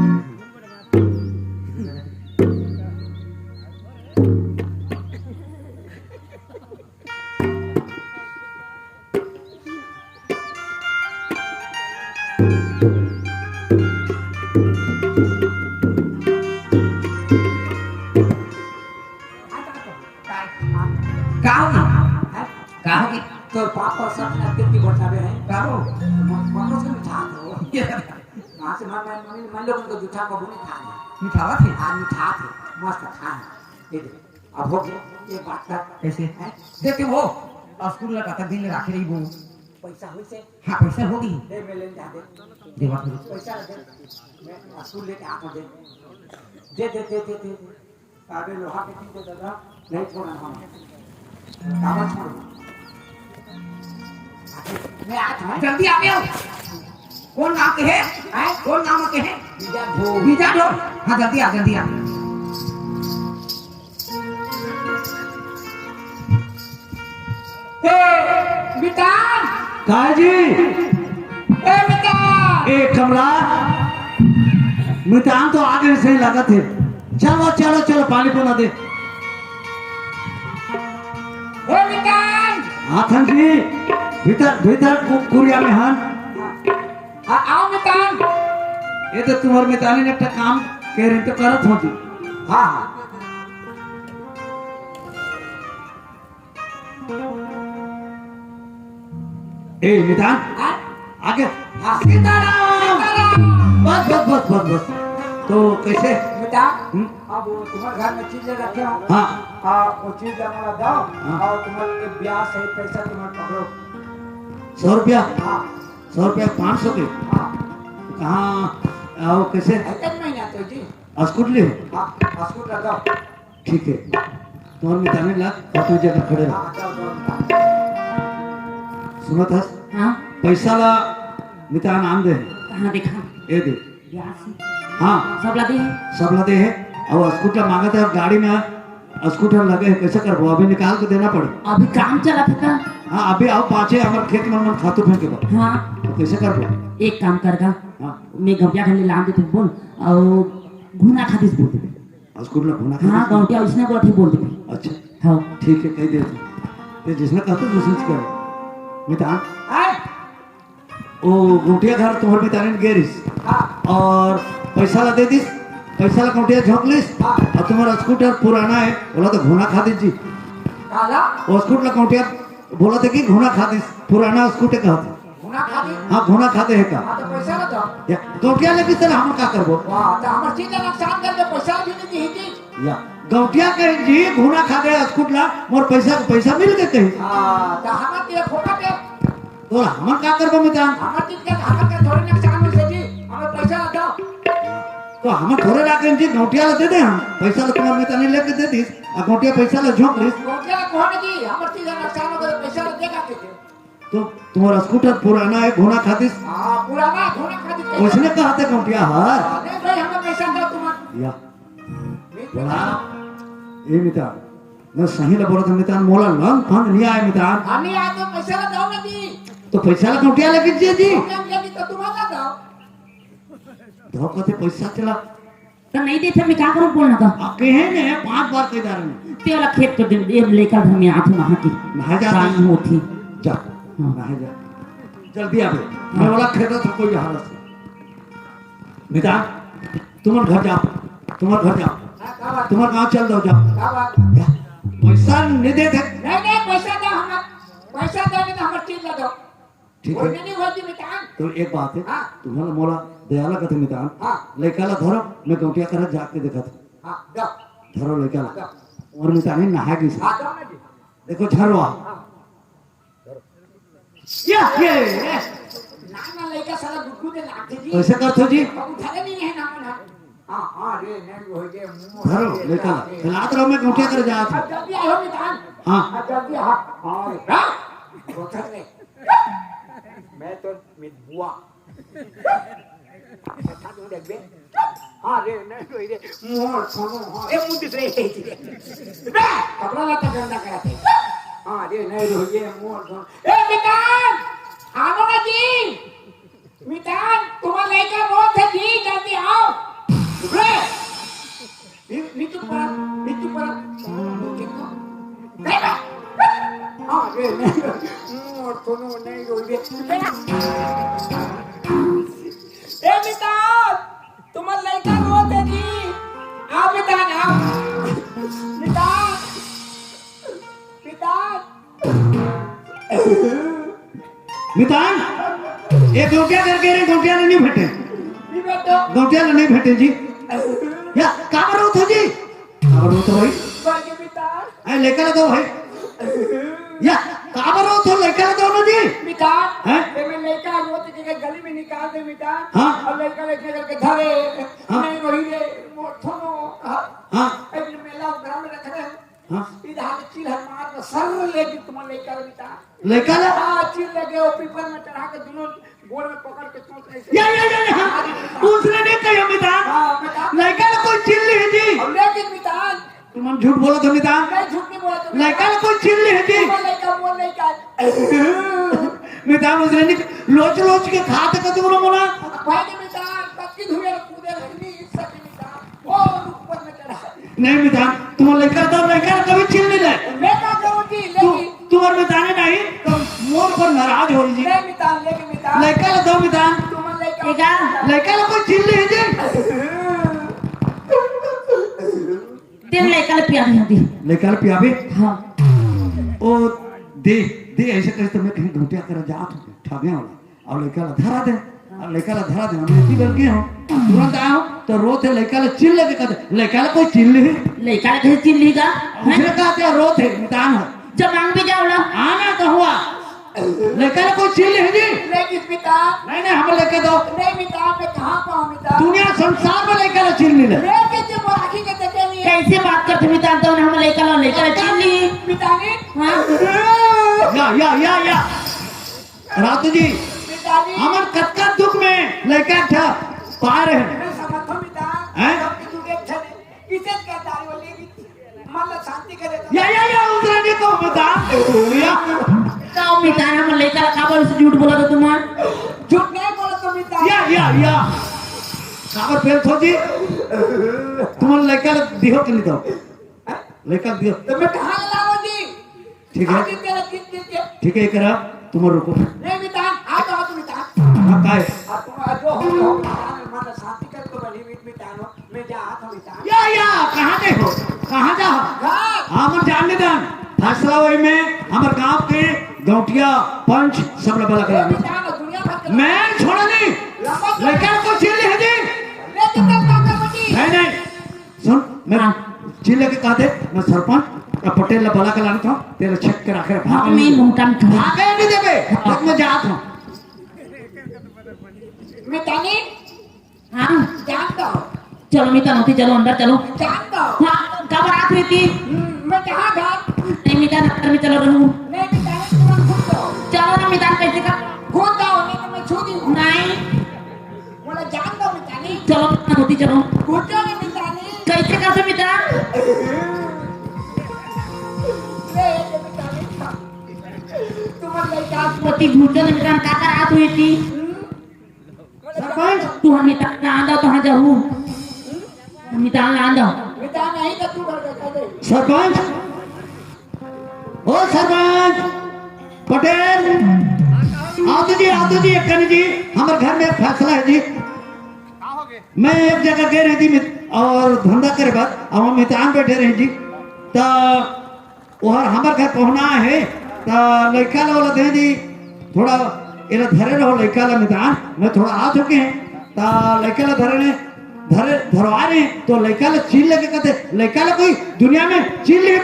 का हो ना? का हो कि? तोर पापा सब ना कितनी बचावे हैं। का हो? म-, मनो से मिठा दो। ये कहाँ से मैं, मैं, मैं, मैं लोगन को जूठा कबू नहीं खाए। मिठावा थे? हाँ, मिठा थे। मस्त खाए। ये दे। अब हो गया, ये बात कर। कैसे? हैं? देखे वो, स्कूल ला कतक दिन ले राखे रही वो। पैसा हुई से? हाँ, पैसा होगी। दे, मैं लेने जा दे। देवा फिर। पैसा दे। मैं स्कूल लेके आता हूँ, दे। दे, दे, दे, दे, दे। अबे लोहा के पीछे दादा, नहीं छोड़ना हम। काबर छोड़ो? मैं आज हूँ। जल्दी आ गया। कौन गाँव के है? हैं? कौन गाँव के है? बीजा ढोल। बीजा ढोल। हाँ, जल्दी आ, जल्दी आ। ए, मितान! काय जी? ए, मितान! ए, कमला, मितान तो आगे से ही लगत है। चलो, चलो, चलो, पानी पुना दे। ए, मितान! हाँ, थन जी, भीतर, भीतर कु-, कुरिया में हन। हाँ, आओ, मितान। ये तो तुम्हारे मितानी ने अपना काम कह रहे तो करत हो जी। हाँ, हाँ। ए, निदान, हाँ? आगे। हाँ। सीताराम। सीताराम। बस, बस, बस, बस, बस। तो कैसे? बेटा, हम्म? अब वो तुम्हारे घर में चीजें रखे हो। हाँ। हाँ, वो चीज हमारा दो। हाँ। और तुम्हारे लिए ब्याज सहित पैसा तुम्हारे पकड़ो। सौ रुपया? हाँ। सौ रुपया, पाँच सौ के? हाँ। कहाँ, आओ, कैसे? एक महीना तो जी। अस्कुट ले? हाँ, अस्कुट लगाओ। ठीक है, तुम्हारे मितान ला, और तू जगह खड़े रहो। सुनत हस? हाँ। पैसा ला मितान आन दे। कहाँ देखा? ए दे। ब्याज से? हाँ। सब ला दे है? सब ला दे है। अब स्कूटर मांगत है, गाड़ी में स्कूटर लगे है, कैसे करबो? अभी निकाल के देना पड़े। अभी काम चलत है का? हाँ, अभी आओ पाछे, हमारे खेत में मन खातू फेंके बा। हाँ। तो कैसे करबो? एक काम कर गा। हाँ। मैं गौटिया घर ले लान देते बोल, और घुना खातिस बोल देते। अस्कुट ला घुना खा हाँ, दे। गौटिया उसने को अठी बोल देबे। अच्छा। हाँ। ठीक है, कह दे तू। ते जिसने कहा था, उसने कर। मितान। आय। ओ, गौटिया घर तुम्हारे मितान ने गेरिस। हाँ। और पैसा ला दे दिस, पैसा ला गौटिया झोंक लिस। हाँ। और तुम्हारा स्कूटर पुराना है, बोला तो घुना खा दीजिए। काला? वो स्कूटर ला गौटिया बोला था कि घुना खा दिस, पुराना स्कूटर कहा था। घुना खा दे? हाँ, घुना खा दे है का? हाँ, तो पैसा ना दो। या, गौटिया लेके चल, हम का करबो? वाह, तो हमर चीज ला नुकसान कर दे, पैसा भी नहीं दी थी। या, गौटिया कहे जी, घुना खा दे अस्कुट ला, मोर पैसा, पैसा मिल गए कहीं। हाँ, तो हमर के फोकट है। तो हमन का करबो मितान? हमर चीज के, हमर के थोड़े नुकसान हो से जी, हमर पैसा ला दो। तो हमन थोड़े राखें जी, गौटिया ला दे दे हम। पैसा ला तुम्हार मितान ने लेके दे दिस, आ गौटिया पैसा ला झोंक लिस। गौटिया ला कहो ना जी, हमर चीज ला नुकसान हो गए, पैसा ला देगा कैसे? तो तुम्हारा स्कूटर पुराना है, घुना खातिस। हाँ, पुराना घुना खातिस। उसने कहा था गौटिया हर। हाँ, नहीं भाई, हमें पैसा दो तुम्हारा। या। नहीं बोला, ए मितान, मैं सही ला बोला था मितान, मोला लंग फंग नहीं आए मितान। हाँ, नहीं आए तो पैसा ला दो ना जी। तो पैसा ला गौटिया लेके दीजिए जी। गौटिया लेके तो तुम्हारा दो। धोखा से पैसा चला। तो नहीं देते, मैं क्या करूँ बोलना था? आप कहे ने, पांच बार कह जा रहे हैं। तेरा खेत कर दे, ये लेकर घर में आती वहाँ की। नहा जा। शाम होती। जा। हाँ। नहा जा। जल्दी आ बे। मैं बोला खेत तो कोई हालत से। मितान, तुमन घर जाओ, तुमन घर जाओ, हाँ, का बात? तुमन गाँव चल दो, जाओ। का बात? जा। पैसा नहीं देते। नहीं, नहीं, पैसा दो, हमर पैसा दो, नहीं तो हमर चीज ला दो। ठीक है। कोई नहीं होती मितान। तो एक बात है, हाँ। तुम्हारा मोला दयाला कथे मितान। हाँ। लइका ला धरो, मैं गौटिया करा जाके देखत हूँ। हाँ, दो। धरो लइका ला। दो। और मितान नहा गई से। हाँ, दो ना जी। देखो झरवा। हाँ। या, ये, ये। ना, ना, लइका साला गुदगुदे लागथे जी। कैसे करथो जी? अब उठाले नहीं है ना मन, हाँ। हाँ, हाँ, रे, नहीं हो जे, मुंह धरो, लइका ला। चलात रहो, मैं गौटिया करा जात हूँ। अब जल्दी आओ मितान। हाँ। अब जल्दी आओ। हाँ, रे। हाँ। बोतल रे। मैं तो मित बुआ। अच्छा, तुम देख बे। हाँ रे, नहीं, नहीं रे। मोर सोनो, हाँ। ए, मुंह दिख रही है, ठीक है। बे, कपड़ा लत्ता गंदा करा थे। हाँ रे, नहीं रो, ये मोर सोनो। ए, मितान, आनो ना जी। मितान, तुम्हारा लड़का रोत है जी, जल्दी आओ। बे, नी-, नीतू परा, नीतू परा। देखा? हाँ, रे, नहीं, मोर सोनो नहीं रोई रे। देखा? ए, मितान, तुम्हार लइका रोत है जी। आओ, मितान, आओ। मितान, मितान। मितान, ये गौटिया करके रे, गौटिया ला नहीं भेटे। नहीं भेटो। गौटिया ला नहीं भेटे जी। या, काबर रोत हो जी? काबर रोत हो भाई? भाई के मितान। ए, लइका ला दो भाई। या, काबर रोत हो, लइका ला दो ना जी। मितान, हैं? ए, मैं लइका रोत के गली में निकाल दे मितान। हाँ। और लइका लेके चल के धरे। हाँ। नहीं रोई रे, मोर सोनो। हाँ। हाँ। एक मेला ग्राम में रख रहे हैं। हाँ। इधर के चील हर मार के सर ले दी तुम्हार लइका ला मितान। लइका ला? हाँ, चील ले गए, वो पीपल में चढ़ा के दोनों गोड़ में पकड़ के चोट नहीं से। या, या, या, या, हाँ। उसने नहीं कही मितान। हाँ, मितान। लइका ला कोई चील नहीं है जी। और लेकिन मितान। तुमन झूठ बोलत हो मितान। नहीं, झूठ नहीं बोला तुम। लइका ला कोई चील नहीं है जी। तुम्हार लइका, मोर लइका। मितान उसने नहीं, लोच लोच के खात का तुम लोग ना। भाई के मितान, पक्की धुए कूदे रहनी, इस सके मितान। ओ, ऊपर में चढ़ा। नहीं मितान, तुम्हार लइका तो लइका कभी चील नहीं ले। मैं का करूँ जी, तू, लेकिन तुम्हार मितान नहीं, तो मोर पर नाराज हो जी। नहीं मितान, लेकिन मितान। लइका ला दो मितान। तुम्हार लइका। लइका ला कोई चील नहीं जी। तेरे लइका ला पिया दे, दे। लइका ला पियाबे? हाँ। ओ, दे, दे, ऐसे कैसे तो मैं कहीं गौटिया करा जात हूँ, ठाबिया वाला। अब लइका ला धरा दे, अब लइका ला धरा दे, हम इतनी बार गए हो, तुरंत आए हो, तो रोत है लइका ला चील लेके कहते, लइका ला कोई चील नहीं। लइका ला कैसे चील लेगा? हैं? उसने कहा क्या रोत है, मितान है। जब मांग भी जाओ ना। आना तो हुआ। लइका ला कोई चील नहीं जी। नहीं, मितान। नहीं, नहीं, हम लइका दो। नहीं, मितान, मैं कहाँ पाऊँ, मितान? दुनिया संसार में लइका ला चील नहीं ले। लेकिन जब वो आँखी के देखे नहीं है। कैसे बात करते मितान, तो हम लइका ला, लइका ला चील नहीं। मितान। हाँ। या, या, या, या। रातू जी, मितान। हमन कतका दुख में लइका एक ठा पाए रहे। मैं समझता हूँ, मितान। हैं? सबके दुख एक ठा नहीं। इज्जत करदारी वाली भी मन ला शांति करे तो। या, या, या, उतरा नहीं तो बता। या। का मितान, हम लइका ला काबर से झूठ बोला था तुमन? झूठ नहीं बोला तो मितान। या, या, या। काबर फेल थो जी? तुमन लइका ला दिहो के नहीं दो? लइका ला दिहो। तो मैं कहाँ ला लाऊं जी? ठीक है। आगे तेरा किस दिन के? ठीक है, करा, तुम रुको। नहीं मितान, आ जाओ तुम मितान। हाँ, काय? आ तुम आ जो हो, जो हो, मितान, मन शांति कर तो बनी मित मितान हो, मैं जा आ तो मितान। या, या, कहाँ गए हो? कहाँ जा हो? घर। हाँ, मन जान नहीं दान। फैसला वही में, हमारे गांव के गौटिया पंच सब लबा लगा। मितान, दुनिया भर के मैं छोड़ा नहीं। लंबा तो लड़का को चील नहीं है जी। लेकिन तब ताकत होती। नहीं, नहीं। सुन, मैं हाँ। जिले के कहते, मैं सरपंच, मैं पटेल ला बला के लानत हूँ, तेरे छेक के राखे, हाँ, भागे मैं नहीं देबे। नोटन कर। भागे नहीं देबे, हाँ। तो मैं जात हूँ। मितानी, हाँ। जान दो। चलो, मितान होती, चलो, अंदर चलो। जान दो। हाँ, का बात हुई थी? हम्म, मैं कहाँ था? नहीं, मितान, अंदर में चलो, रहू। नहीं, मितानी, तुरंत घुस जाओ। चलो ना, मितान, कैसे का? घुस जाओ, नहीं तो मैं छू दी हूँ। नहीं। मोला जान दो मितानी। चलो, होती चलो। घुटो ने मितानी। कैसे करते मितान? ले, ये मितानी। तुम्हार लइका पति घुटो ने मितान का का रात हुई थी? हम्म? सरपंच। तू हम मितान ना आंदा तो हाँ जाहू। मितान ला आंदा। मितान नहीं तो तू घर का दे। सरपंच। ओ सरपंच, पटेल, आतू जी, आतू जी, एक कनी जी, हमर घर में एक फैसला है जी। मैं एक जगह गे रहे जी मित-, और धंधा करे बर, अउ मितान बैठे रहे जी, त ओहर हमर घर पहुना हे, त लइका ल ओला दे दी, थोड़ा एला धरे रहो लइका ल मितान, मैं थोड़ा आ चुके हैं, त लइका ल धरे ने, धरे, धरवा रहे, तो लइका ल चील लगे कहते, लइका ल कोई दुनिया में चील नहीं,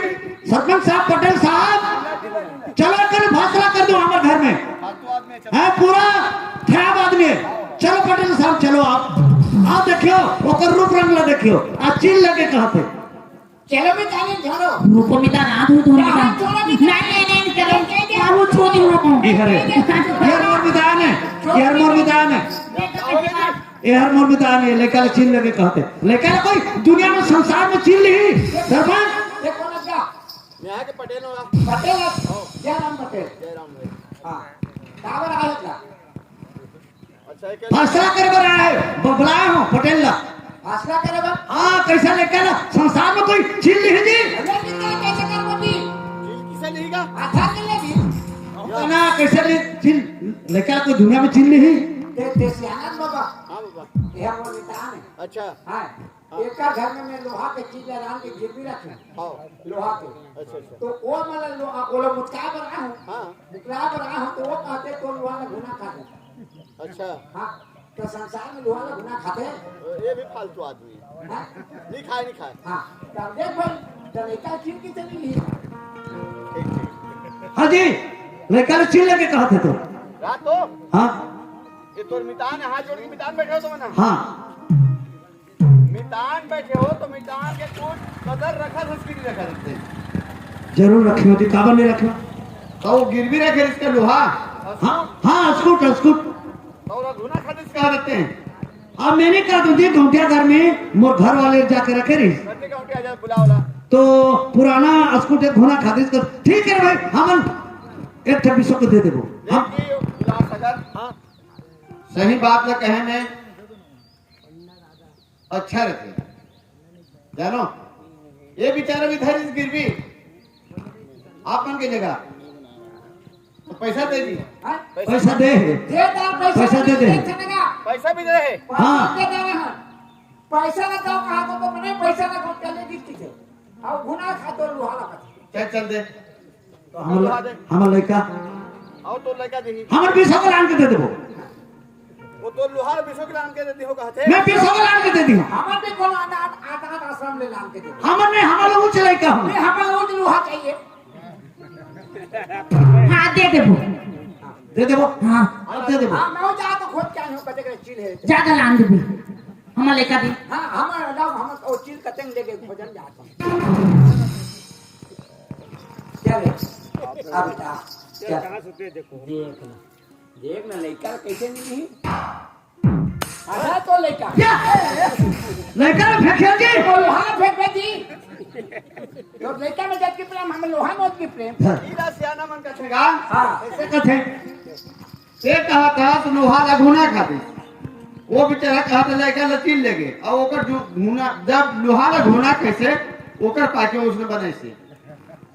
सरपंच साहब, पटेल साहब, चलो कल फैसला कर दो हमर घर में, है पूरा खराब आदमी है, चलो पटेल साहब, चलो आप, आप देखियो, ओकर रूप रंग ला देखियो, आ चील लगे कहते। चलो मितान, छोड़ो। रुको मितान, हाथ उठो मितान। छोड़ो मितान। नहीं, नहीं, नहीं, चलो। क्या वो छोटी हो? ये हरे, ये हर मोर मितान है, ये हर मोर मितान है, ये हर मोर मितान है, लइका ल चील लगे कहते, लइका ल कोई दुनिया में संसार में चील नहीं, सरपंच। देखो लग जा। मैं आके पटेल हूँ। पटेल है? जयराम पटेल। जयराम भाई। हाँ। काबर आए का? अच्छा, ये क्या फैसला करे बर आए, ब-, बुलाए हो पटेल ला। फैसला करे बर? हाँ, कैसे लइका ल संसार में कोई चील नहीं जी। अरे, कितना कैसे कर बनी? चील किसे लेगा? आधार के ले भी। ना, कैसे ले चील, लइका कोई दुनिया में चील नहीं। ते, ते सियाना बाबा। हाँ बाबा। ये वो मितान है। अच्छा। हाँ। हाँ। एक का घर में मैं लोहा के चील ला लान के गिरवी रखे। हाँ। लोहा के। अच्छा, अच्छा। तो वो मतलब लो-, वो लोग मुचकाए बर आए हो। हाँ। मुचकाए बर आए हो, तो वो कहते, "तो लोहा ला घुना खा दे।" अच्छा। हाँ, तो संसार में लोहा ला घुना खाते हैं। ये भी फालतू आदमी है। हाँ? नहीं खाए, नहीं खाए। हाँ, तो देख भाई, तो लइका चील की चली नहीं। ठीक, ठीक। हाँ जी, लइका ल चील लगे कहते तो। रात हो? हाँ। ये तोर मितान है, हाथ जोड़ के मितान बैठे हो तो ना? हाँ। मितान बैठे हो तो मितान के कुछ कदर रखत हस कि नहीं रखत हस? जरूर रखे होती, काबर नहीं रखे? तो वो गिरवी रखे इसका लोहा। हाँ, हाँ, अस्कुट, अस्कुट। तो वो घुना खाते इसका रखते हैं। अब मैंने कहा तुझे गौंटिया घर में मोर घर वाले जाके रखे रही। करते का उठे आजा, बुला वाला। तो पुराना अस्कुट एक घुना खाते इसका, ठीक है भाई, हमन एक ठे बिसो को दे देबो। हम देखिए, बुला सकर। हाँ। सही बात ल कहे में अच्छा रहिथे, जानो, ये बेचारा भी धरिस गिरवी, आप मन के जगह, तो पैसा दे दी। हाँ? पैसा दे हे। दे दा पैसा, पैसा दे दे। पैसा दे दे। पैसा भी दे हे। हाँ। पैसा दे दे। पैसा ना दो कहा तो, तो नहीं, पैसा ना दो, चले गिर की थे। अब घुना खा तो लुहा लगा। चल, चल दे। तो हमर, हमर लइका। अउ तो लइका देही। हमर बीस हजार लान के दे देबो। वो तो लोहा बीस हजार लान के दे दिहो कहते। मैं बीस हजार लान के दे दिहो। हमर भी कोनो अनाथ, अनाथ आश्रम ले लान के दे। हमर नहीं, हमर लोग ऊंच लइका हूँ। नहीं, हमर लोग लोहा चाहिए। हाँ, दे देबो। दे देबो। हाँ। हाँ, दे देबो। हाँ, मैं जा तो खोज के आयो, बजे के चील है। ज्यादा लान देबो। हमर लइका भी। हाँ, हमर लाओ, हमर ओ चील कतेंग लेके भोजन जात हूँ। चल रे। अब बेटा, चल। कहाँ से दे देखो। देख ना। देख ना, लइका कैसे नहीं? आधा तो लइका। क्या? लइका में फेंक खेल जी? तो लोहा फेंक दे जी। तो लइका में जब की प्रेम, हम लोहा में की प्रेम। हाँ। ई ला सियाना मन कथे गा। हाँ। कैसे कथे? ते कहा था तो लोहा ला घुना खाती। वो बेचारा कहा था लइका ला चील लेगे। और ओकर जो घुना, जब लोहा ला घुना कैसे, ओकर पाके उसने बनाई से।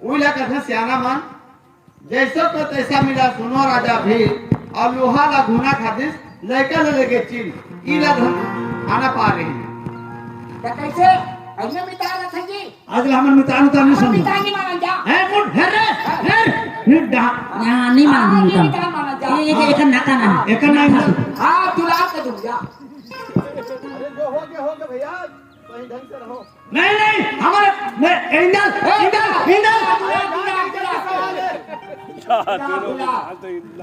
उइला कथे सियाना मन, जैसा तो तैसा मिला सुनो राजा भी, और लोहा ला घुना खादिस, लइका ले लेके चील, ई ला धन खाना पा रही है। तो कैसे? ऐसे मिटा रहे थे जी। आज ला हमन मितान उतान नहीं हमन समझो। मितान नहीं मानल जा। है कौन? है रे, है रे, डहा। हाँ, नहीं मानल हाँ, ये मितान। मितान मानल जा। ये, ये, ये, एकर नाका ना है। एकर नाम ना। हाँ, दुलार के दुनिया। अरे जो हो गया, हो गया भैया, सही ढंग से रहो। नहीं, नहीं, हमारे, नहीं, इंदल, इंदल, इंदल।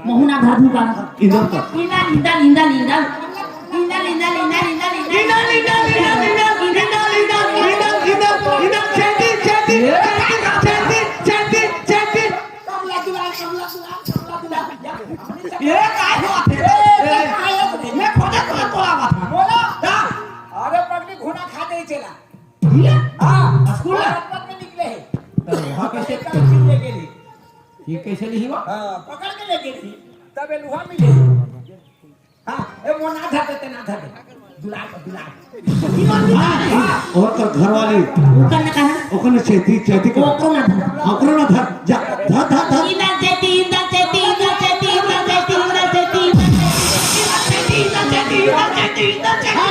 मोहना घर में गाना। इंदल का। इंदल, इंदल, इंदल, इंदल। इंदल, इंदल, इंदल, इंदल, इंदल। इंदल, इंदल, इंदल, इंदल, इंदल, इंदल, इंदल, इंदल, इंदल, इंदल, खेती, खेती, खेती, खेती, खेती, खेती। कमला दुलार, कमला दुलार, कमला दुलार। ये काय बात है? ए, मैं खोजे तो तोला बात। बोला। हाँ। अरे पगली घुना खा दे चला। ये? हाँ, स्कूल में? हाथ में निकले है। अरे, वहाँ कैसे? एक काम छीन लेके ली। ये कैसे ली हुआ? हाँ, पकड़ के लेके ली। तब ये लोहा मिले। हाँ, ए, वो ना धर देते, ना धर देते। दुलार को, दुलार। हाँ, और तो घर वाली। ओकर ने कहा? ओकर ने चैती, चैती को। ओकरो ना धर। ओकरो ना धर। जा, धर, धर, धर। इंदल चैती, इंदल चैती, इंदल चैती, इंदल चैती, इंदल चैती, इंदल चैती। हाँ,